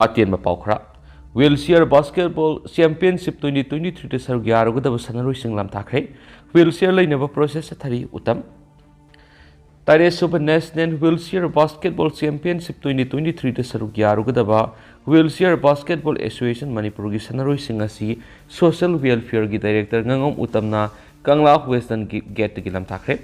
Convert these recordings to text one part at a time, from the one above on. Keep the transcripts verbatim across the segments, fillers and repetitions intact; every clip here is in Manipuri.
ꯑꯇꯦꯟꯕ ꯄꯥꯎ ꯈꯔ꯫ Wheelchair Basketball Championship twenty twenty-threeꯗ ꯁꯔꯨꯛ ꯌꯥꯔꯨꯒꯗꯕ ꯁꯥꯟꯅꯔꯣꯏꯁꯤꯡ ꯂꯥꯝꯊꯥꯈ꯭ꯔꯦ꯫ Wheelchair ꯂꯩꯅꯕ process ꯆꯠꯊꯔꯤ꯫ ꯎꯇꯝ꯫ ꯇꯔꯦꯠ ꯁꯨꯕ National Wheelchair Basketball Championship twenty twenty-threeꯗ ꯁꯔꯨꯛ ꯌꯥꯔꯨꯒꯗꯕ Wheelchair Basketball Association ꯃꯅꯤꯄꯨꯔꯒꯤ ꯁꯥꯟꯅꯔꯣꯏꯁꯤꯡ ꯑꯁꯤ Social Welfareꯒꯤ Director ꯉꯥꯉꯣꯝ ꯎꯇꯝꯅ ꯀꯪꯂꯥ Westernꯒꯤ gateꯇꯒꯤ ꯂꯥꯝꯊꯥꯈ꯭ꯔꯦ꯫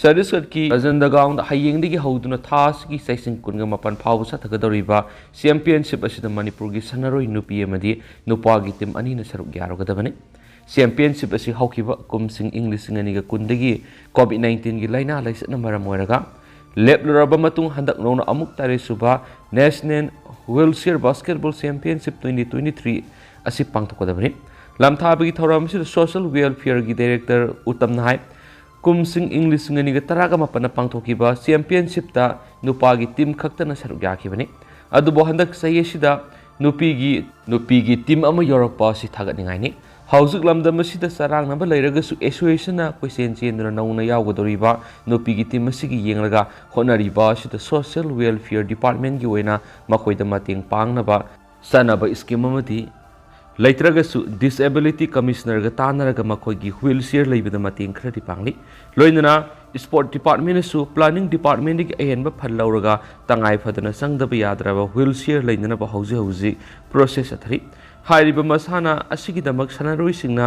ꯆꯇꯤꯁꯒꯔꯀꯤ ꯔꯖꯟꯗꯒꯥꯎꯟꯗ ꯍꯌꯦꯡꯗꯒꯤ ꯍꯧꯗꯨꯅ ꯊꯥ ꯑꯁꯤꯒꯤ ꯆꯩꯁꯤꯡ ꯀꯨꯟꯒ ꯃꯥꯄꯟ ꯐꯥꯎꯕ ꯆꯠꯊꯒꯗꯧꯔꯤꯕ championship ꯑꯁꯤꯗ ꯃꯅꯤꯄꯨꯔꯒꯤ ꯁꯥꯟꯅꯔꯣꯏ ꯅꯨꯄꯤ ꯑꯃꯗꯤ ꯅꯨꯄꯥꯒꯤ team ꯑꯅꯤꯅ ꯁꯔꯨꯛ ꯌꯥꯔꯨꯒꯗꯕꯅꯤ꯫ Championship ꯑꯁꯤ ꯍꯧꯈꯤꯕ ꯀꯨꯝꯁꯤꯡ ꯏꯪ ꯂꯤꯁꯤꯡ ꯑꯅꯤꯒ ꯀꯨꯟꯗꯒꯤ COVID nineteenꯒꯤ ꯂꯥꯏꯅꯥ ꯂꯥꯏꯆꯠꯅ ꯃꯔꯝ ꯑꯣꯏꯔꯒ ꯂꯦꯞꯂꯨꯔꯕ ꯃꯇꯨꯡ, ꯍꯟꯗꯛ ꯅꯧꯅ ꯑꯃꯨꯛ ꯇꯔꯦꯠ ꯁꯨꯕ National Wheelchair Basketball Championship twenty twenty-three ꯑꯁꯤ ꯄꯥꯡꯊꯣꯛꯀꯗꯕꯅꯤ꯫ ꯂꯝꯊꯥꯕꯒꯤ ꯊꯧꯔꯝ ꯑꯁꯤꯗ Social Welfareꯒꯤ Director ꯎꯇꯝꯅ ꯍꯥꯏ, ꯀꯨꯝꯁꯤꯡ ꯏꯪ ꯂꯤꯁꯤꯡ ꯑꯅꯤꯒ ꯇꯔꯥꯒ ꯃꯥꯄꯟꯗ ꯄꯥꯡꯊꯣꯛꯈꯤꯕ championshipꯇ ꯅꯨꯄꯥꯒꯤ team ꯈꯛꯇꯅ ꯁꯔꯨꯛ ꯌꯥꯈꯤꯕꯅꯤ꯫ ꯑꯗꯨꯕꯨ ꯍꯟꯗꯛ ꯆꯍꯤ ꯑꯁꯤꯗ ꯅꯨꯄꯤꯒꯤ, ꯅꯨꯄꯤꯒꯤ team ꯑꯃ ꯌꯥꯎꯔꯛꯄ ꯑꯁꯤ ꯊꯥꯒꯠꯅꯤꯡꯉꯥꯏꯅꯤ꯫ ꯍꯧꯖꯤꯛ ꯂꯝꯗꯝ ꯑꯁꯤꯗ ꯆꯔꯥꯡꯅꯕ ꯂꯩꯔꯒꯁꯨ associationꯅ ꯀꯣꯏꯆꯦꯟ ꯆꯦꯟꯗꯨꯅ ꯅꯧꯅ ꯌꯥꯎꯒꯗꯧꯔꯤꯕ ꯅꯨꯄꯤꯒꯤ team ꯑꯁꯤꯒꯤ ꯌꯦꯡꯂꯒ ꯍꯣꯠꯅꯔꯤꯕ ꯑꯁꯤꯗ Social Welfare Departmentꯀꯤ ꯑꯣꯏꯅ ꯃꯈꯣꯏꯗ ꯃꯇꯦꯡ ꯄꯥꯡꯅꯕ ꯆꯥꯅꯕ scheme ꯑꯃꯗꯤ ꯂꯩꯇ꯭ꯔꯒꯁꯨ Disability Commissionerꯒ ꯇꯥꯟꯅꯔꯒ ꯃꯈꯣꯏꯒꯤ wheelchair ꯂꯩꯕꯗ ꯃꯇꯦꯡ ꯈꯔꯗꯤ ꯄꯥꯡꯂꯤ꯫ ꯂꯣꯏꯅꯅ Sport Departmentꯅꯁꯨ Planning Departmentꯗꯒꯤ ꯑꯍꯦꯟꯕ fund ꯂꯧꯔꯒ ꯇꯉꯥꯏ ꯐꯗꯅ ꯆꯪꯗꯕ ꯌꯥꯗ꯭ꯔꯕ wheelchair ꯂꯩꯅꯅꯕ ꯍꯧꯖꯤꯛ ꯍꯧꯖꯤꯛ process ꯆꯠꯊꯔꯤ꯫ ꯍꯥꯏꯔꯤꯕ ꯃꯁꯥꯟꯅ ꯑꯁꯤꯒꯤꯗꯃꯛ ꯁꯥꯟꯅꯔꯣꯏꯁꯤꯡꯅ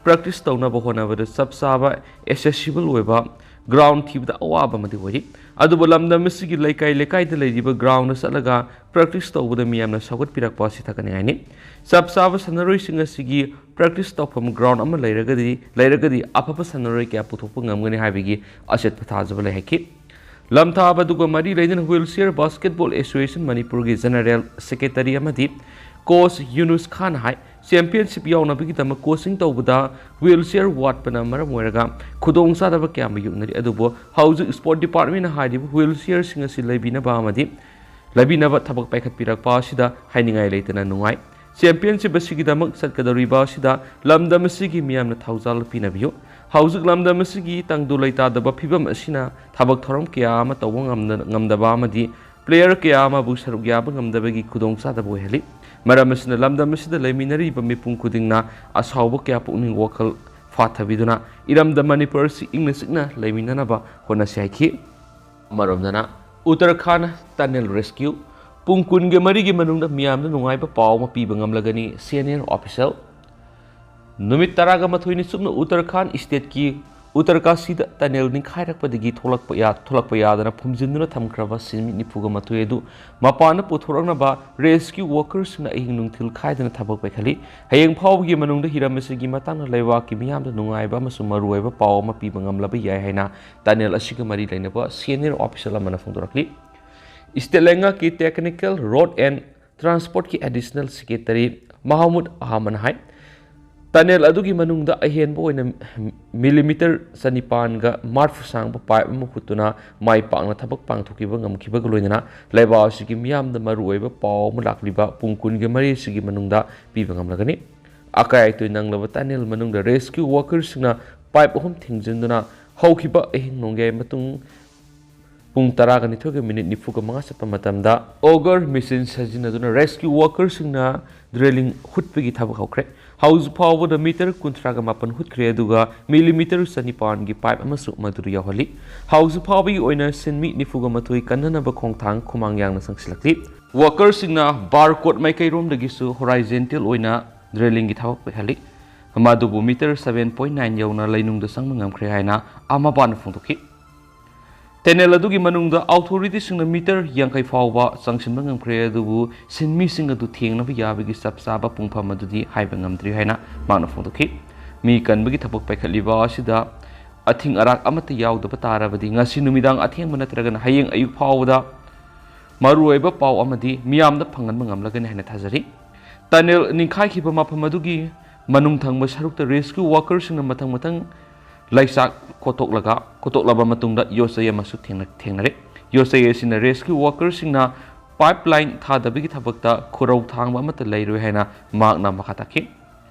practice ꯇꯧꯅꯕ ꯍꯣꯠꯅꯕꯗ ꯆꯞ ꯆꯥꯕ accessible ꯑꯣꯏꯕ ground ꯊꯤꯕꯗ ꯑꯋꯥꯕ ꯑꯃꯗꯤ ꯑꯣꯏꯔꯤ꯫ ꯑꯗꯨꯕꯨ ꯂꯝꯗꯝ ꯑꯁꯤꯒꯤ ꯂꯩꯀꯥꯏ ꯂꯩꯀꯥꯏꯗ ꯂꯩꯔꯤꯕ groundꯗ ꯆꯠꯂꯒ practice ꯇꯧꯕꯗ ꯃꯤꯌꯥꯝꯅ ꯁꯧꯒꯠꯄꯤꯔꯛꯄ ꯑꯁꯤ ꯊꯥꯒꯠꯅꯤꯡꯉꯥꯏꯅꯤ꯫ ꯆꯞ ꯆꯥꯕ ꯁꯥꯟꯅꯔꯣꯏꯁꯤꯡ ꯑꯁꯤꯒꯤ practice ꯇꯧꯐꯝ ground ꯑꯃ ꯂꯩꯔꯒꯗꯤ, ꯂꯩꯔꯒꯗꯤ ꯑꯐꯕ ꯁꯥꯟꯅꯔꯣꯏ ꯀꯌꯥ ꯄꯨꯊꯣꯛꯄ ꯉꯝꯒꯅꯤ ꯍꯥꯏꯕꯒꯤ ꯑꯆꯦꯠꯄ ꯊꯥꯖꯕ ꯂꯩ ꯍꯥꯏꯈꯤ꯫ ꯂꯝꯊꯥꯕ ꯑꯗꯨꯒ ꯃꯔꯤ ꯂꯩꯅꯅ Wheelchair Basketball Association ꯃꯅꯤꯄꯨꯔꯒꯤ General Secretary ꯑꯃꯗꯤ coach ꯌꯨꯅꯨꯁ ꯈꯥꯟꯅ ꯍꯥꯏ, championship ꯌꯥꯎꯅꯕꯒꯤꯗꯃꯛ coaching ꯇꯧꯕꯗ wheelchair ꯋꯥꯠꯄꯅ ꯃꯔꯝ ꯑꯣꯏꯔꯒ ꯈꯨꯗꯣꯡꯆꯥꯗꯕ ꯀꯌꯥ ꯃꯥꯌꯣꯛꯅꯔꯤ, ꯑꯗꯨꯕꯨ ꯍꯧꯖꯤꯛ Sport Departmentꯅ ꯍꯥꯏꯔꯤꯕ wheelchairꯁꯤꯡ ꯑꯁꯤ ꯂꯩꯕꯤꯅꯕ ꯑꯃꯗꯤ ꯂꯩꯕꯤꯅꯕ ꯊꯕꯛ ꯄꯥꯏꯈꯠꯄꯤꯔꯛꯄ ꯑꯁꯤꯗ ꯍꯥꯏꯅꯤꯡꯉꯥꯏ ꯂꯩꯇꯅ ꯅꯨꯡꯉꯥꯏ꯫ Championship ꯑꯁꯤꯒꯤꯗꯃꯛ ꯆꯠꯀꯗꯧꯔꯤꯕ ꯑꯁꯤꯗ ꯂꯝꯗꯝ ꯑꯁꯤꯒꯤ ꯃꯤꯌꯥꯝꯅ ꯊꯧꯖꯥꯜ ꯄꯤꯅꯕꯤꯌꯨ꯫ ꯍꯧꯖꯤꯛ ꯂꯝꯗꯝ ꯑꯁꯤꯒꯤ ꯇꯪꯗꯨ ꯂꯩꯇꯥꯗꯕ ꯐꯤꯕꯝ ꯑꯁꯤꯅ ꯊꯕꯛ ꯊꯧꯔꯝ ꯀꯌꯥ ꯑꯃ ꯇꯧꯕ ꯉꯝꯗ-, ꯉꯝꯗꯕ ꯑꯃꯗꯤ ꯄ꯭ꯂꯦꯌꯔ ꯀꯌꯥ ꯑꯃꯕꯨ ꯁꯔꯨꯛ ꯌꯥꯕ ꯉꯝꯗꯕꯒꯤ ꯈꯨꯗꯣꯡꯆꯥꯗꯕ ꯑꯣꯏꯍꯜꯂꯤ꯫ ꯃꯔꯝ ꯑꯁꯤꯅ ꯂꯝꯗꯝ ꯑꯁꯤꯗ ꯂꯩꯃꯤꯟꯅꯔꯤꯕ ꯃꯤꯄꯨꯝ ꯈꯨꯗꯤꯡꯅ ꯑꯁꯥꯎꯕ ꯀꯌꯥ ꯄꯨꯛꯅꯤꯡ ꯋꯥꯈꯜ ꯐꯥꯊꯕꯤꯗꯨꯅ ꯏꯔꯝꯗꯝ ꯃꯅꯤꯄꯨꯔ ꯑꯁꯤ ꯏꯪꯅ ꯆꯤꯛꯅ ꯂꯩꯃꯤꯟꯅꯅꯕ ꯍꯣꯠꯅꯁꯤ ꯍꯥꯏꯈꯤ꯫ ꯑꯃꯔꯣꯝꯗꯅ ꯎꯠꯇꯔꯈꯥꯟꯗ ꯇꯅꯦꯜ ꯔꯦꯁꯀ꯭ꯌꯨ꯫ ꯄꯨꯡ ꯀꯨꯟꯒ ꯃꯔꯤꯒꯤ ꯃꯅꯨꯡꯗ ꯃꯤꯌꯥꯝꯗ ꯅꯨꯡꯉꯥꯏꯕ ꯄꯥꯎ ꯑꯃ ꯄꯤꯕ ꯉꯝꯂꯒꯅꯤ ꯁꯤ ꯑꯦꯟ ꯑꯦꯟ ꯑꯣꯐꯤꯁꯤꯌꯦꯜ꯫ ꯅꯨꯃꯤꯠ ꯇꯔꯥꯒ ꯃꯥꯊꯣꯏꯅꯤ ꯆꯨꯞꯅ ꯎꯠꯇꯔꯈꯥꯟꯗ ꯁ꯭ꯇꯦꯠꯀꯤ ꯎꯠꯇꯔꯀꯥꯁꯤꯗ ꯇꯅꯦꯜ ꯅꯤꯡꯈꯥꯏꯔꯛꯄꯗꯒꯤ ꯊꯣꯛꯂꯛꯄ ꯌꯥ-, ꯊꯣꯛꯂꯛꯄ ꯌꯥꯗꯅ ꯐꯨꯝꯖꯤꯟꯗꯨꯅ ꯊꯝꯈ꯭ꯔꯕ ꯁꯤꯟꯃꯤ ꯅꯤꯐꯨꯒ ꯃꯥꯊꯣꯏ ꯑꯗꯨ ꯃꯄꯥꯟꯗ ꯄꯨꯊꯣꯔꯛꯅꯕ ꯔꯦꯁꯀ꯭ꯌꯨ ꯋꯥꯔꯀꯔꯁꯤꯡꯅ ꯑꯍꯤꯡ ꯅꯨꯡꯊꯤꯜ ꯈꯥꯏꯗꯅ ꯊꯕꯛ ꯄꯥꯏꯈꯠꯂꯤ꯫ ꯍꯌꯦꯡ ꯐꯥꯎꯕꯒꯤ ꯃꯅꯨꯡꯗ ꯍꯤꯔꯝ ꯑꯁꯤꯒꯤ ꯃꯇꯥꯡꯗ ꯂꯩꯕꯥꯛꯀꯤ ꯃꯤꯌꯥꯝꯗ ꯅꯨꯡꯉꯥꯏꯕ ꯑꯃꯁꯨꯡ ꯃꯔꯨꯑꯣꯏꯕ ꯄꯥꯎ ꯑꯃ ꯄꯤꯕ ꯉꯝꯂꯕ ꯌꯥꯏ ꯍꯥꯏꯅ ꯇꯅꯦꯜ ꯑꯁꯤꯒ ꯃꯔꯤ ꯂꯩꯅꯕ ꯁꯤ ꯑꯦꯟ ꯑꯦꯟ ꯑꯣꯐꯤꯁꯤꯌꯦꯜ ꯑꯃꯅ ꯐꯣꯡꯗꯣꯔꯛꯂꯤ꯫ ꯁ꯭ꯇꯦꯠ ꯂꯩꯉꯥꯛꯀꯤ ꯇꯦꯛꯅꯤꯀꯦꯜ, ꯔꯣꯗ ꯑꯦꯟ ꯇ꯭ꯔꯥꯟꯁꯄꯣꯔꯠꯀꯤ ꯑꯦꯗꯤꯁꯅꯦꯜ ꯁꯦꯀ꯭ꯔꯦꯇꯔꯤ ꯃꯍꯃꯨꯗ ꯑꯍꯃꯗꯅ ꯍꯥꯏ, ꯇꯅꯦꯜ ꯑꯗꯨꯒꯤ ꯃꯅꯨꯡꯗ ꯑꯍꯦꯟꯕ ꯑꯣꯏꯅ ꯃꯤꯂꯤꯃꯤꯇꯔ ꯆꯅꯤꯄꯥꯟꯒ ꯃꯔꯐꯨ ꯁꯥꯡꯕ ꯄꯥꯏꯞ ꯑꯃ ꯍꯨꯠꯇꯨꯅ ꯃꯥꯏ ꯄꯥꯛꯅ ꯊꯕꯛ ꯄꯥꯡꯊꯣꯛꯈꯤꯕ ꯉꯝꯈꯤꯕꯒ ꯂꯣꯏꯅꯅ ꯂꯩꯕꯥꯛ ꯑꯁꯤꯒꯤ ꯃꯤꯌꯥꯝꯗ ꯃꯔꯨꯑꯣꯏꯕ ꯄꯥꯎ ꯑꯃ ꯂꯥꯛꯂꯤꯕ ꯄꯨꯡ ꯀꯨꯟꯒ ꯃꯔꯤ ꯑꯁꯤꯒꯤ ꯃꯅꯨꯡꯗ ꯄꯤꯕ ꯉꯝꯂꯒꯅꯤ꯫ ꯑꯀꯥꯏ ꯑꯇꯣꯏ ꯅꯪꯂꯕ ꯇꯅꯦꯜ ꯃꯅꯨꯡꯗ ꯔꯦꯁꯀ꯭ꯌꯨ ꯋꯥꯔꯀꯔꯁꯤꯡꯅ ꯄꯥꯏꯞ ꯑꯍꯨꯝ ꯊꯤꯡꯖꯤꯟꯗꯨꯅ ꯍꯧꯈꯤꯕ ꯑꯍꯤꯡ ꯅꯣꯡꯌꯥꯏ ꯃꯇꯨꯡ ꯄꯨꯡ ꯇꯔꯥꯒ ꯅꯤꯊꯣꯏꯒ ꯃꯤꯅꯤꯠ ꯅꯤꯐꯨꯒ ꯃꯉꯥ ꯆꯠꯄ ꯃꯇꯝꯗ ꯑꯣꯒꯔ ꯃꯦꯆꯤꯟ ꯁꯤꯖꯤꯟꯅꯗꯨꯅ ꯔꯦꯁꯀ꯭ꯌꯨ ꯋꯥꯔꯀꯔꯁꯤꯡꯅ ꯗ꯭ꯔꯤꯂꯤꯡ ꯍꯨꯠꯄꯒꯤ ꯊꯕꯛ ꯍꯧꯈ꯭ꯔꯦ꯫ ꯍꯧꯖꯤꯛ ꯐꯥꯎꯕꯗ ꯃꯤꯇꯔ ꯀꯨꯟꯊ꯭ꯔꯥꯒ ꯃꯥꯄꯟ ꯍꯨꯠꯈ꯭ꯔꯦ, ꯑꯗꯨꯒ ꯃꯤꯂꯤꯃꯤꯇꯔ ꯆꯅꯤꯄꯥꯟꯒꯤ ꯄꯥꯏꯞ ꯑꯃꯁꯨ ꯃꯗꯨꯗ ꯌꯥꯎꯍꯜꯂꯤ꯫ ꯍꯧꯖꯤꯛ ꯐꯥꯎꯕꯒꯤ ꯑꯣꯏꯅ ꯁꯤꯟꯃꯤ ꯅꯤꯐꯨꯒ ꯃꯥꯊꯣꯏ ꯀꯟꯅꯅꯕ ꯈꯣꯡꯊꯥꯡ ꯈꯨꯃꯥꯡ ꯌꯥꯡꯅ ꯆꯪꯁꯤꯜꯂꯛꯂꯤ꯫ ꯋꯥꯔꯀꯔꯁꯤꯡꯅ ꯕꯥꯔꯀꯣꯠ ꯃꯥꯏꯀꯩꯔꯣꯝꯗꯒꯤꯁꯨ ꯍꯣꯔꯥꯏꯖꯦꯟꯇꯦꯜ ꯑꯣꯏꯅ ꯗ꯭ꯔꯤꯂꯤꯡꯒꯤ ꯊꯕꯛ ꯄꯥꯏꯈꯠꯂꯤ꯫ ꯃꯗꯨꯕꯨ ꯃꯤꯇꯔ ꯁꯚꯦꯟ ꯄꯣꯏꯟ ꯅꯥꯏꯟ ꯌꯧꯅ ꯂꯩꯅꯨꯡꯗ ꯆꯪꯕ ꯉꯝꯈ꯭ꯔꯦ ꯍꯥꯏꯅ ꯑꯃꯕꯥꯅ ꯐꯣꯡꯗꯣꯛꯈꯤ꯫ ꯇꯅꯦꯜ ꯑꯗꯨꯒꯤ ꯃꯅꯨꯡꯗ ꯑꯣꯊꯣꯔꯤꯇꯤꯁꯤꯡꯅ ꯃꯤꯇꯔ ꯌꯥꯡꯈꯩ ꯐꯥꯎꯕ ꯆꯪꯁꯤꯟꯕ ꯉꯝꯈ꯭ꯔꯦ, ꯑꯗꯨꯕꯨ ꯁꯤꯟꯃꯤꯁꯤꯡ ꯑꯗꯨ ꯊꯦꯡꯅꯕ ꯌꯥꯕꯒꯤ ꯆꯞ ꯆꯥꯕ ꯄꯨꯡꯐꯝ ꯑꯗꯨꯗꯤ ꯍꯥꯏꯕ ꯉꯝꯗ꯭ꯔꯤ ꯍꯥꯏꯅ ꯃꯍꯥꯛꯅ ꯐꯣꯡꯗꯣꯛꯈꯤ꯫ ꯃꯤ ꯀꯟꯕꯒꯤ ꯊꯕꯛ ꯄꯥꯏꯈꯠꯂꯤꯕ ꯑꯁꯤꯗ ꯑꯊꯤꯡ ꯑꯔꯥꯛ ꯑꯃꯠꯇ ꯌꯥꯎꯗꯕ ꯇꯥꯔꯕꯗꯤ ꯉꯁꯤ ꯅꯨꯃꯤꯗꯥꯡ ꯑꯊꯦꯡꯕ ꯅꯠꯇ꯭ꯔꯒꯅ ꯍꯌꯦꯡ ꯑꯌꯨꯛ ꯐꯥꯎꯕꯗ ꯃꯔꯨꯑꯣꯏꯕ ꯄꯥꯎ ꯑꯃꯗꯤ ꯃꯤꯌꯥꯝꯗ ꯐꯪꯍꯟꯕ ꯉꯝꯂꯒꯅꯤ ꯍꯥꯏꯅ ꯊꯥꯖꯔꯤ꯫ ꯇꯅꯦꯜ ꯅꯤꯡꯈꯥꯏꯈꯤꯕ ꯃꯐꯝ ꯑꯗꯨꯒꯤ ꯃꯅꯨꯡ ꯊꯪꯕ ꯁꯔꯨꯛꯇ ꯔꯦꯁꯀ꯭ꯌꯨ ꯋꯥꯔꯀꯔꯁꯤꯡꯅ ꯃꯊꯪ ꯃꯊꯪ ꯂꯩꯆꯥꯛ ꯀꯣꯠꯊꯣꯛꯂꯒ, ꯀꯣꯠꯊꯣꯛꯂꯕ ꯃꯇꯨꯡꯗ ꯌꯣꯠꯆꯩ ꯑꯃꯁꯨ ꯊꯦꯡꯅ-, ꯊꯦꯡꯅꯔꯦ꯫ ꯌꯣꯠꯆꯩ ꯑꯁꯤꯅ ꯔꯦꯁꯀ꯭ꯌꯨ ꯋꯥꯔꯀꯔꯁꯤꯡꯅ ꯄꯥꯏꯞ ꯂꯥꯏꯟ ꯊꯥꯗꯕꯒꯤ ꯊꯕꯛꯇ ꯈꯨꯔꯧ ꯊꯥꯡꯕ ꯑꯃꯠꯇ ꯂꯩꯔꯣꯏ ꯍꯥꯏꯅ ꯃꯍꯥꯛꯅ ꯃꯈꯥ ꯇꯥꯈꯤ꯫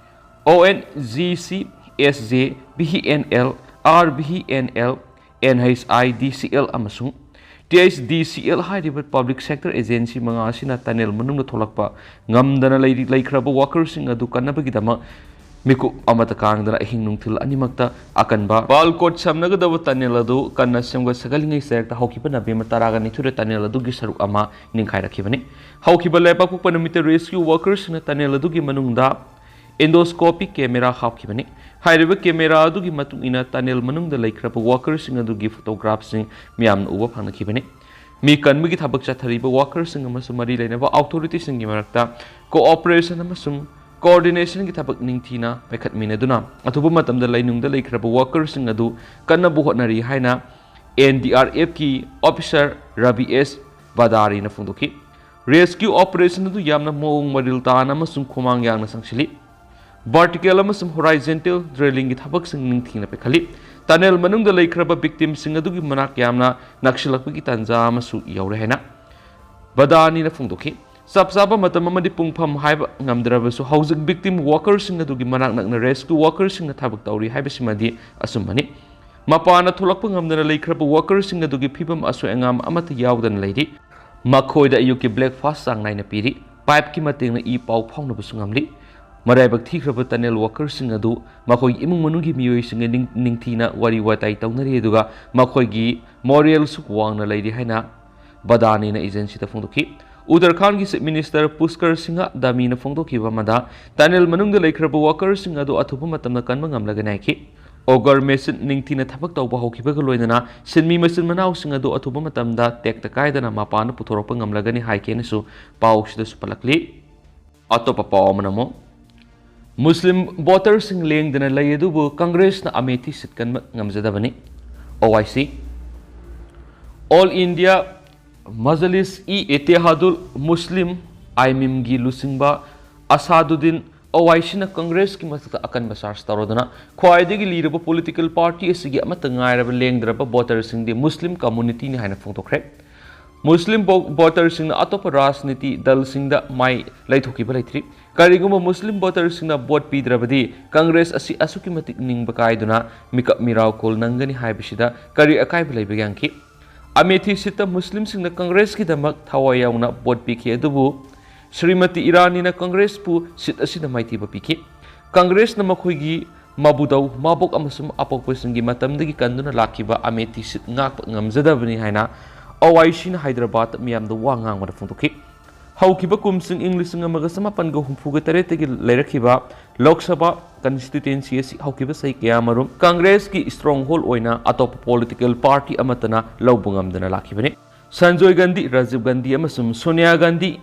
ꯑꯣ N G C, S J, B E N L, R B E N L, N H I D C L ꯑꯃꯁꯨꯡ T H D C L ꯍꯥꯏꯔꯤꯕ ꯄꯕ꯭ꯂꯤꯛ ꯁꯦꯛꯇꯔ ꯑꯦꯖꯦꯟꯁꯤ ꯃꯉꯥ ꯑꯁꯤꯅ ꯇꯅꯦꯜ ꯃꯅꯨꯡꯗ ꯊꯣꯛꯂꯛꯄ ꯉꯝꯗꯅ ꯂꯩꯔꯤ-, ꯂꯩꯈ꯭ꯔꯕ ꯋꯥꯀꯔꯁꯤꯡ ꯑꯗꯨ ꯀꯟꯅꯕꯒꯤꯗꯃꯛ ꯃꯤꯀꯨꯞ ꯑꯃꯠꯇ ꯀꯥꯡꯗꯅ ꯑꯍꯤꯡ ꯅꯨꯡꯊꯤꯜ ꯑꯅꯤꯃꯛꯇ ꯑꯀꯟꯕ ꯄꯥꯜ ꯀꯣꯠ ꯁꯝꯅꯒꯗꯕ ꯇꯅꯦꯜ ꯑꯗꯨ ꯀꯟꯅ ꯁꯦꯝꯒꯠ ꯁꯥꯒꯠꯂꯤꯉꯩ ꯆꯔꯛꯇ ꯍꯧꯈꯤꯕ ꯅꯕꯦꯝꯕꯔ ꯇꯔꯥꯒ ꯅꯤꯊꯣꯏꯗ ꯇꯅꯦꯜ ꯑꯗꯨꯒꯤ ꯁꯔꯨꯛ ꯑꯃ ꯅꯤꯡꯈꯥꯏꯔꯛꯈꯤꯕꯅꯤ꯫ ꯍꯧꯈꯤꯕ ꯂꯩꯕꯥꯛꯄꯣꯛꯄ ꯅꯨꯃꯤꯠꯇ ꯔꯦꯁꯀ꯭ꯌꯨ ꯋꯥꯀꯔꯁꯤꯡꯅ ꯇꯅꯦꯜ ꯑꯗꯨꯒꯤ ꯃꯅꯨꯡꯗ ꯏꯟꯗꯣꯁꯀꯣꯄꯤꯛ ꯀꯦꯃꯦꯔꯥ ꯍꯥꯞꯈꯤꯕꯅꯤ꯫ ꯍꯥꯏꯔꯤꯕ ꯀꯦꯃꯦꯔꯥ ꯑꯗꯨꯒꯤ ꯃꯇꯨꯡ ꯏꯟꯅ ꯇꯅꯦꯜ ꯃꯅꯨꯡꯗ ꯂꯩꯈ꯭ꯔꯕ ꯋꯥꯀꯔꯁꯤꯡ ꯑꯗꯨꯒꯤ ꯐꯣꯇꯣꯒ꯭ꯔꯥꯐꯁꯤꯡ ꯃꯤꯌꯥꯝꯅ ꯎꯕ ꯐꯪꯅꯈꯤꯕꯅꯤ꯫ ꯃꯤ ꯀꯟꯕꯒꯤ ꯊꯕꯛ ꯆꯠꯊꯔꯤꯕ ꯋꯥꯀꯔꯁꯤꯡ ꯑꯃꯁꯨꯡ ꯃꯔꯤ ꯂꯩꯅꯕ ꯑꯣꯊꯣꯔꯤꯇꯤꯁꯤꯡꯒꯤ ꯃꯔꯛꯇ ꯀꯣꯑꯣꯄꯔꯦꯁꯟ ꯑꯃꯁꯨꯡ ꯀꯣꯑꯣꯔꯗꯤꯅꯦꯁꯟꯒꯤ ꯊꯕꯛ ꯅꯤꯡꯊꯤꯅ ꯄꯥꯏꯈꯠꯃꯤꯟꯅꯗꯨꯅ ꯑꯊꯨꯕ ꯃꯇꯝꯗ ꯂꯩꯅꯨꯡꯗ ꯂꯩꯈ꯭ꯔꯕ ꯋꯥꯀꯔꯁꯤꯡ ꯑꯗꯨ ꯀꯟꯅꯕ ꯍꯣꯠꯅꯔꯤ ꯍꯥꯏꯅ ꯑꯦꯟ ꯗꯤ ꯑꯥꯔ ꯑꯦꯐꯀꯤ ꯑꯣꯐꯤꯁꯥꯔ ꯔꯕꯤ ꯑꯦꯁ ꯕꯗꯥꯔꯤꯅ ꯐꯣꯡꯗꯣꯛꯈꯤ꯫ ꯔꯦꯁꯀ꯭ꯌꯨ ꯑꯣꯄꯔꯦꯁꯟ ꯑꯗꯨ ꯌꯥꯝꯅ ꯃꯑꯣꯡ ꯃꯔꯤꯜ ꯇꯥꯅ ꯑꯃꯁꯨꯡ ꯈꯨꯃꯥꯡ ꯌꯥꯡꯅ ꯆꯪꯁꯤꯜꯂꯤ꯫ ꯚꯔꯇꯤꯀꯦꯜ ꯑꯃꯁꯨꯡ ꯍꯣꯔꯥꯏꯖꯦꯟꯇꯦꯜ ꯗ꯭ꯔꯤꯂꯤꯡꯒꯤ ꯊꯕꯛꯁꯤꯡ ꯅꯤꯡꯊꯤꯅ ꯄꯥꯏꯈꯠꯂꯤ꯫ ꯇꯅꯦꯜ ꯃꯅꯨꯡꯗ ꯂꯩꯈ꯭ꯔꯕ ꯚꯤꯛꯇꯤꯝꯁꯤꯡ ꯑꯗꯨꯒꯤ ꯃꯅꯥꯛ ꯌꯥꯝꯅ ꯅꯛꯁꯤꯜꯂꯛꯄꯒꯤ ꯇꯥꯟꯖꯥ ꯑꯃꯁꯨ ꯌꯧꯔꯦ ꯍꯥꯏꯅ ꯕꯗꯥꯅꯤꯅ ꯐꯣꯡꯗꯣꯛꯈꯤ꯫ ꯆꯞ ꯆꯥꯕ ꯃꯇꯝ ꯑꯃꯗꯤ ꯄꯨꯡꯐꯝ ꯍꯥꯏꯕ ꯉꯝꯗ꯭ꯔꯕꯁꯨ, ꯍꯧꯖꯤꯛ ꯚꯤꯛꯇꯤꯝ ꯋꯥꯀꯔꯁꯤꯡ ꯑꯗꯨꯒꯤ ꯃꯅꯥꯛ ꯅꯛꯅ ꯔꯦꯁꯀ꯭ꯌꯨ ꯋꯥꯀꯔꯁꯤꯡꯅ ꯊꯕꯛ ꯇꯧꯔꯤ ꯍꯥꯏꯕꯁꯤꯃꯗꯤ ꯑꯆꯨꯝꯕꯅꯤ꯫ ꯃꯄꯥꯟꯗ ꯊꯣꯛꯂꯛꯄ ꯉꯝꯗꯅ ꯂꯩꯈ꯭ꯔꯕ ꯋꯥꯀꯔꯁꯤꯡ ꯑꯗꯨꯒꯤ ꯐꯤꯕꯝ ꯑꯁꯣꯏ ꯑꯉꯥꯝ ꯑꯃꯠꯇ ꯌꯥꯎꯗꯅ ꯂꯩꯔꯤ꯫ ꯃꯈꯣꯏꯗ ꯑꯌꯨꯛꯀꯤ ꯕ꯭ꯔꯦꯛꯐꯥꯁ ꯆꯥꯡ ꯅꯥꯏꯅ ꯄꯤꯔꯤ꯫ ꯄꯥꯏꯞꯀꯤ ꯃꯇꯦꯡꯅ ꯏ ꯄꯥꯎ ꯐꯥꯎꯅꯕꯁꯨ ꯉꯝꯂꯤ꯫ ꯃꯔꯥꯏꯕꯛ ꯊꯤꯈ꯭ꯔꯕ ꯇꯅꯦꯜ ꯋꯥꯀꯔꯁꯤꯡ ꯑꯗꯨ ꯃꯈꯣꯏꯒꯤ ꯏꯃꯨꯡ ꯃꯅꯨꯡꯒꯤ ꯃꯤꯑꯣꯏꯁꯤꯡꯒ ꯅꯤꯡ-, ꯅꯤꯡꯊꯤꯅ ꯋꯥꯔꯤ ꯋꯥꯇꯥꯏ ꯇꯧꯅꯔꯤ, ꯑꯗꯨꯒ ꯃꯈꯣꯏꯒꯤ ꯃꯣꯔꯦꯜꯁꯨ ꯋꯥꯡꯅ ꯂꯩꯔꯤ ꯍꯥꯏꯅ ꯕꯗꯥꯅꯤꯅ ꯑꯦꯖꯦꯟꯁꯤꯗ ꯐꯣꯡꯗꯣꯛꯈꯤ꯫ ꯎꯇꯔꯈꯥꯟꯒꯤ ꯆꯤꯐ ꯃꯤꯅꯤꯁꯇꯔ ꯄꯨꯁꯀꯔ ꯁꯤꯡꯍ ꯗꯥꯃꯤꯅ ꯐꯣꯡꯗꯣꯛꯈꯤꯕ ꯑꯃꯗ, ꯇꯅꯦꯜ ꯃꯅꯨꯡꯗ ꯂꯩꯈ꯭ꯔꯕ ꯋꯥꯀꯔꯁꯤꯡ ꯑꯗꯨ ꯑꯊꯨꯕ ꯃꯇꯝꯗ ꯀꯟꯕ ꯉꯝꯂꯒꯅꯤ ꯍꯥꯏꯈꯤ꯫ ꯑꯣꯒꯔ ꯃꯦꯆꯤꯟ ꯅꯤꯡꯊꯤꯅ ꯊꯕꯛ ꯇꯧꯕ ꯍꯧꯈꯤꯕꯒ ꯂꯣꯏꯅꯅ ꯁꯤꯟꯃꯤ ꯃꯆꯤꯟ ꯃꯅꯥꯎꯁꯤꯡ ꯑꯗꯨ ꯑꯊꯨꯕ ꯃꯇꯝꯗ ꯇꯦꯛꯇ ꯀꯥꯏꯗꯅ ꯃꯄꯥꯟꯗ ꯄꯨꯊꯣꯔꯛꯄ ꯉꯝꯂꯒꯅꯤ ꯍꯥꯏꯈꯤ ꯍꯥꯏꯅꯁꯨ ꯄꯥꯎꯁꯤꯗꯁꯨ ꯄꯜꯂꯛꯂꯤ꯫ ꯑꯇꯣꯞꯄ ꯄꯥꯎ ꯑꯃꯅ ꯑꯃꯨꯛ, ꯃꯨꯁꯂꯤꯝ ꯚꯣꯇꯔꯁꯤꯡ ꯂꯦꯡꯗꯅ ꯂꯩ, ꯑꯗꯨꯕꯨ ꯀꯪꯒ꯭ꯔꯦꯁꯅ ꯑꯃꯦꯊꯤ ꯁꯤꯠ ꯀꯟꯕ ꯉꯝꯖꯗꯕꯅꯤ꯫ O I C, all India Majlis e Ittehadul Muslimeen, ꯑꯥꯏꯃꯤꯝꯒꯤ ꯂꯨꯆꯤꯡꯕ ꯑꯁꯥꯗꯨꯗꯤꯟ ꯑꯣ ꯑꯥꯏ ꯁꯤꯅ ꯀꯪꯒ꯭ꯔꯦꯁꯀꯤ ꯃꯊꯛꯇ ꯑꯀꯟꯕ ꯆꯥꯔꯖ ꯇꯧꯔꯗꯨꯅ ꯈ꯭ꯋꯥꯏꯗꯒꯤ ꯂꯤꯔꯕ ꯄꯣꯂꯤꯇꯤꯀꯦꯜ ꯄꯥꯔꯇꯤ ꯑꯁꯤꯒꯤ ꯑꯃꯠꯇ ꯉꯥꯏꯔꯕ ꯂꯦꯡꯗ꯭ꯔꯕ ꯚꯣꯇꯔꯁꯤꯡꯗꯤ ꯃꯨꯁꯂꯤꯝ ꯀꯝꯃꯨꯅꯤꯇꯤꯅꯤ ꯍꯥꯏꯅ ꯐꯣꯡꯗꯣꯛꯈ꯭ꯔꯦ꯫ ꯃꯨꯁꯂꯤꯝ ꯚꯣ-, ꯚꯣꯇꯔꯁꯤꯡꯅ ꯑꯇꯣꯞꯄ ꯔꯥꯖꯅꯤꯇꯤ ꯗꯜꯁꯤꯡꯗ ꯃꯥꯏ ꯂꯩꯊꯣꯛꯈꯤꯕ ꯂꯩꯇ꯭ꯔꯤ꯫ ꯀꯔꯤꯒꯨꯝꯕ ꯃꯨꯁꯂꯤꯝ ꯚꯣꯇꯔꯁꯤꯡꯅ ꯚꯣꯠ ꯄꯤꯗ꯭ꯔꯕꯗꯤ ꯀꯪꯒ꯭ꯔꯦꯁ ꯑꯁꯤ ꯑꯁꯨꯛꯀꯤ ꯃꯇꯤꯛ ꯅꯤꯡꯕ ꯀꯥꯏꯗꯨꯅ ꯃꯤꯀꯞ ꯃꯤꯔꯥꯎ ꯀꯣꯜ ꯅꯪꯒꯅꯤ ꯍꯥꯏꯕꯁꯤꯗ ꯀꯔꯤ ꯑꯀꯥꯏꯕ ꯂꯩꯕꯒꯦ ꯍꯪꯈꯤ꯫ ꯑꯃꯦꯊꯤ ꯁꯤꯠꯇ ꯃꯨꯁꯂꯤꯝꯁꯤꯡꯅ ꯀꯪꯒ꯭ꯔꯦꯁꯀꯤꯗꯃꯛ ꯊꯋꯥꯏ ꯌꯥꯎꯅ ꯚꯣꯠ ꯄꯤꯈꯤ, ꯑꯗꯨꯕꯨ ꯁ꯭ꯔꯤꯃꯇꯤ ꯏꯔꯥꯅꯤꯅ ꯀꯪꯒ꯭ꯔꯦꯁꯄꯨ ꯁꯤꯠ ꯑꯁꯤꯗ ꯃꯥꯏꯊꯤꯕ ꯄꯤꯈꯤ꯫ ꯀꯪꯒ꯭ꯔꯦꯁꯅ ꯃꯈꯣꯏꯒꯤ ꯃꯕꯨꯗꯧ, ꯃꯕꯣꯛ ꯑꯃꯁꯨꯡ ꯑꯄꯣꯛꯄꯁꯤꯡꯒꯤ ꯃꯇꯝꯗꯒꯤ ꯀꯟꯗꯨꯅ ꯂꯥꯛꯈꯤꯕ ꯑꯃꯦꯊꯤ ꯁꯤꯠ ꯉꯥꯛꯄ ꯉꯝꯖꯗꯕꯅꯤ ꯍꯥꯏꯅ ꯑꯣ ꯑꯥꯏ ꯁꯤꯅ ꯍꯥꯏꯗ꯭ꯔꯕꯥꯗ ꯃꯤꯌꯥꯝꯗ ꯋꯥ ꯉꯥꯡꯕꯗ ꯐꯣꯡꯗꯣꯛꯈꯤ꯫ ꯍꯧꯈꯤꯕ ꯀꯨꯝꯁꯤꯡ ꯏꯪ ꯂꯤꯁꯤꯡ ꯑꯃꯒ ꯆꯃꯥꯄꯟꯒ ꯍꯨꯝꯐꯨꯒ ꯇꯔꯦꯠꯇꯒꯤ ꯂꯩꯔꯛꯈꯤꯕ ꯂꯣꯛ ꯁꯚꯥ ꯀꯟꯁꯇꯤꯇ꯭ꯋꯦꯟꯁꯤ ꯑꯁꯤ ꯍꯧꯈꯤꯕ ꯆꯍꯤ ꯀꯌꯥꯃꯔꯨꯝ ꯀꯪꯒ꯭ꯔꯦꯁꯀꯤ ꯁ꯭ꯇꯔꯣꯡ ꯍꯣꯜ ꯑꯣꯏꯅ ꯑꯇꯣꯞꯄ ꯄꯣꯂꯤꯇꯤꯀꯦꯜ ꯄꯥꯔꯇꯤ ꯑꯃꯠꯇꯅ ꯂꯧꯕ ꯉꯝꯗꯅ ꯂꯥꯛꯈꯤꯕꯅꯤ꯫ ꯁꯟꯖꯣꯏ ꯒꯥꯟꯙꯤ, ꯔꯥꯖꯤꯕ ꯒꯥꯟꯙꯤ ꯑꯃꯁꯨꯡ ꯁꯣꯅꯤꯌꯥ ꯒꯥꯟꯙꯤ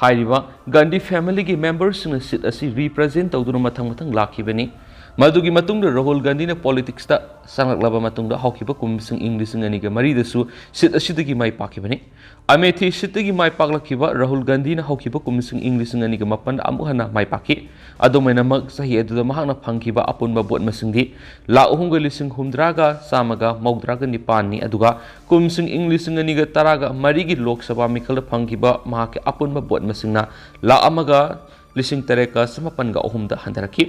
ꯍꯥꯏꯔꯤꯕ ꯒꯥꯟꯙꯤ ꯐꯦꯃꯤꯂꯤꯒꯤ ꯃꯦꯝꯕꯔꯁꯤꯡꯅ ꯁꯤꯠ ꯑꯁꯤ ꯔꯤꯄ꯭ꯔꯖꯦꯟ ꯇꯧꯗꯨꯅ ꯃꯊꯪ ꯃꯊꯪ ꯂꯥꯛꯈꯤꯕꯅꯤ꯫ ꯃꯗꯨꯒꯤ ꯃꯇꯨꯡꯗ ꯔꯥꯍꯨꯜ ꯒꯥꯟꯙꯤꯅ ꯄꯣꯂꯤꯇꯤꯛꯁꯇ ꯆꯪꯂꯛꯂꯕ ꯃꯇꯨꯡꯗ ꯍꯧꯈꯤꯕ ꯀꯨꯝꯁꯤꯡ ꯏꯪ ꯂꯤꯁꯤꯡ ꯑꯅꯤꯒ ꯃꯔꯤꯗꯁꯨ ꯁꯤꯠ ꯑꯁꯤꯗꯒꯤ ꯃꯥꯏ ꯄꯥꯛꯈꯤꯕꯅꯤ꯫ ꯑꯃꯦꯊꯤ ꯁꯤꯠꯇꯒꯤ ꯃꯥꯏ ꯄꯥꯛꯂꯛꯈꯤꯕ ꯔꯥꯍꯨꯜ ꯒꯥꯟꯙꯤꯅ ꯍꯧꯈꯤꯕ ꯀꯨꯝꯁꯤꯡ ꯏꯪ ꯂꯤꯁꯤꯡ ꯑꯅꯤꯒ ꯃꯥꯄꯟꯗ ꯑꯃꯨꯛ ꯍꯟꯅ ꯃꯥꯏ ꯄꯥꯛꯈꯤ꯫ ꯑꯗꯨꯝ ꯑꯣꯏꯅꯃꯛ, ꯆꯍꯤ ꯑꯗꯨꯗ ꯃꯍꯥꯛꯅ ꯐꯪꯈꯤꯕ ꯑꯄꯨꯟꯕ ꯚꯣꯠ ꯃꯁꯤꯡꯗꯤ ꯂꯥꯈ ꯑꯍꯨꯝꯒ ꯂꯤꯁꯤꯡ ꯍꯨꯝꯗ꯭ꯔꯥꯒ ꯆꯥꯝꯃꯒ ꯃꯧꯗ꯭ꯔꯥꯒ ꯅꯤꯄꯥꯟꯅꯤ꯫ ꯑꯗꯨꯒ ꯀꯨꯝꯁꯤꯡ ꯏꯪ ꯂꯤꯁꯤꯡ ꯑꯅꯤꯒ ꯇꯔꯥꯒ ꯃꯔꯤꯒꯤ ꯂꯣꯛ ꯁꯚꯥ ꯃꯤꯈꯜꯗ ꯐꯪꯈꯤꯕ ꯃꯍꯥꯛꯀꯤ ꯑꯄꯨꯟꯕ ꯚꯣꯠ ꯃꯁꯤꯡꯅ ꯂꯥꯈ ꯑꯃꯒ ꯂꯤꯁꯤꯡ ꯇꯔꯦꯠꯀ ꯆꯃꯥꯄꯟꯒ ꯑꯍꯨꯝꯗ ꯍꯟꯊꯔꯛꯈꯤ꯫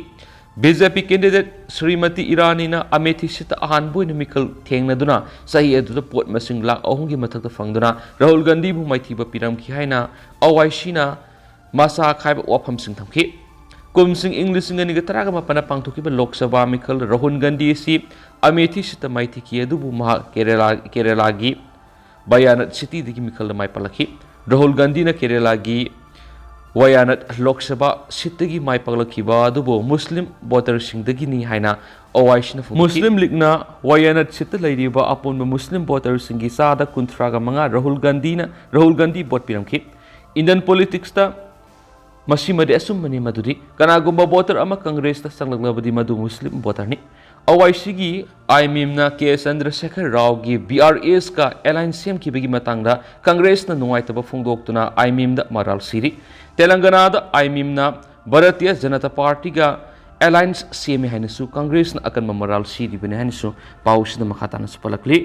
ꯕꯤ ꯖꯦ ꯄꯤ ꯀꯦꯟꯗꯤꯗꯦꯠ ꯁ꯭ꯔꯤꯃꯇꯤ ꯏꯔꯥꯅꯤꯅ ꯑꯃꯦꯊꯤ ꯁꯤꯠꯇ ꯑꯍꯥꯟꯕ ꯑꯣꯏꯅ ꯃꯤꯈꯜ ꯊꯦꯡꯅꯗꯨꯅ ꯆꯍꯤ ꯑꯗꯨꯗ ꯚꯣꯠ ꯃꯁꯤꯡ ꯂꯥꯈ ꯑꯍꯨꯝꯒꯤ ꯃꯊꯛꯇ ꯐꯪꯗꯨꯅ ꯔꯥꯍꯨꯜ ꯒꯥꯟꯙꯤꯕꯨ ꯃꯥꯏꯊꯤꯕ ꯄꯤꯔꯝꯈꯤ ꯍꯥꯏꯅ ꯑꯣ ꯑꯥꯏ ꯁꯤꯅ ꯃꯁꯥ ꯈꯥꯏꯕ ꯋꯥꯐꯝꯁꯤꯡ ꯊꯝꯈꯤ꯫ ꯀꯨꯝꯁꯤꯡ ꯏꯪ ꯂꯤꯁꯤꯡ ꯑꯅꯤꯒ ꯇꯔꯥꯒ ꯃꯥꯄꯟꯗ ꯄꯥꯡꯊꯣꯛꯈꯤꯕ ꯂꯣꯛ ꯁꯚꯥ ꯃꯤꯈꯜ ꯔꯥꯍꯨꯜ ꯒꯥꯟꯙꯤ ꯑꯁꯤ ꯑꯃꯦꯊꯤ ꯁꯤꯠꯇ ꯃꯥꯏꯊꯤꯈꯤ, ꯑꯗꯨꯕꯨ ꯃꯍꯥꯛ ꯀꯦꯔꯦꯂꯥ, ꯀꯦꯔꯦꯂꯥꯒꯤ ꯕꯌꯥꯅꯠ ꯁꯤꯇꯤꯗꯒꯤ ꯃꯤꯈꯜꯗ ꯃꯥꯏ ꯄꯥꯛꯂꯛꯈꯤ꯫ ꯔꯥꯍꯨꯜ ꯒꯥꯟꯙꯤꯅ ꯀꯦꯔꯦꯂꯥꯒꯤ ꯋꯌꯥꯅꯠ ꯂꯣꯛ ꯁꯚꯥ ꯁꯤꯠꯇꯒꯤ ꯃꯥꯏ ꯄꯥꯛꯂꯛꯈꯤꯕ ꯑꯗꯨꯕꯨ ꯃꯨꯁꯂꯤꯝ ꯚꯣꯇꯔꯁꯤꯡꯗꯒꯤꯅꯤ ꯍꯥꯏꯅ ꯑꯣ ꯑꯥꯏ ꯁꯤꯅ ꯐꯣꯡꯗꯣꯛꯈꯤ꯫ ꯃꯨꯁꯂꯤꯝ ꯂꯤꯒꯅ ꯋꯌꯥꯅꯠ ꯁꯤꯠꯇ ꯂꯩꯔꯤꯕ ꯑꯄꯨꯟꯕ ꯃꯨꯁꯂꯤꯝ ꯚꯣꯇꯔꯁꯤꯡꯒꯤ ꯆꯥꯗ ꯀꯨꯟꯊ꯭ꯔꯥꯒ ꯃꯉꯥ ꯔꯥꯍꯨꯜ ꯒꯥꯟꯙꯤꯅ, ꯔꯥꯍꯨꯜ ꯒꯥꯟꯙꯤ ꯚꯣꯠ ꯄꯤꯔꯝꯈꯤ꯫ ꯏꯟꯗꯤꯌꯟ ꯄꯣꯂꯤꯇꯤꯛꯁꯇ ꯃꯁꯤꯃꯗꯤ ꯑꯆꯨꯝꯕꯅꯤ ꯃꯗꯨꯗꯤ ꯀꯅꯥꯒꯨꯝꯕ ꯚꯣꯇꯔ ꯑꯃ ꯀꯪꯒ꯭ꯔꯦꯁꯇ ꯆꯪꯂꯛꯂꯕꯗꯤ ꯃꯗꯨ ꯃꯨꯁꯂꯤꯝ ꯚꯣꯇꯔꯅꯤ꯫ ꯑꯣ ꯑꯥꯏ ꯁꯤꯒꯤ ꯑꯥꯏ ꯑꯦꯝ ꯑꯦꯝꯅ ꯀꯦ ꯆꯟꯗ꯭ꯔꯁꯦꯈꯔ ꯔꯥꯎꯒꯤ ꯕꯤ ꯑꯥꯔ ꯑꯦꯁꯀ ꯑꯦꯂꯥꯏꯟꯁ ꯁꯦꯝꯈꯤꯕꯒꯤ ꯃꯇꯥꯡꯗ ꯀꯪꯒ꯭ꯔꯦꯁꯅ ꯅꯨꯡꯉꯥꯏꯇꯕ ꯐꯣꯡꯗꯣꯛꯇꯨꯅ ꯑꯥꯏ ꯑꯦꯝ ꯑꯦꯝꯗ ꯃꯔꯥꯜ ꯁꯤꯔꯤ꯫ ꯇꯦꯂꯪꯒꯅꯥꯗ ꯑꯥꯏ ꯑꯦꯝ ꯑꯦꯝꯅ ꯚꯥꯔꯇꯤꯌ ꯖꯅꯇꯥ ꯄꯥꯔꯇꯤꯒ ꯑꯦꯂꯥꯏꯟꯁ ꯁꯦꯝꯃꯤ ꯍꯥꯏꯅꯁꯨ ꯀꯪꯒ꯭ꯔꯦꯁꯅ ꯑꯀꯟꯕ ꯃꯔꯥꯜ ꯁꯤꯔꯤꯕꯅꯤ ꯍꯥꯏꯅꯁꯨ ꯄꯥꯎꯁꯤꯗ ꯃꯈꯥ ꯇꯥꯅꯁꯨ ꯄꯜꯂꯛꯂꯤ꯫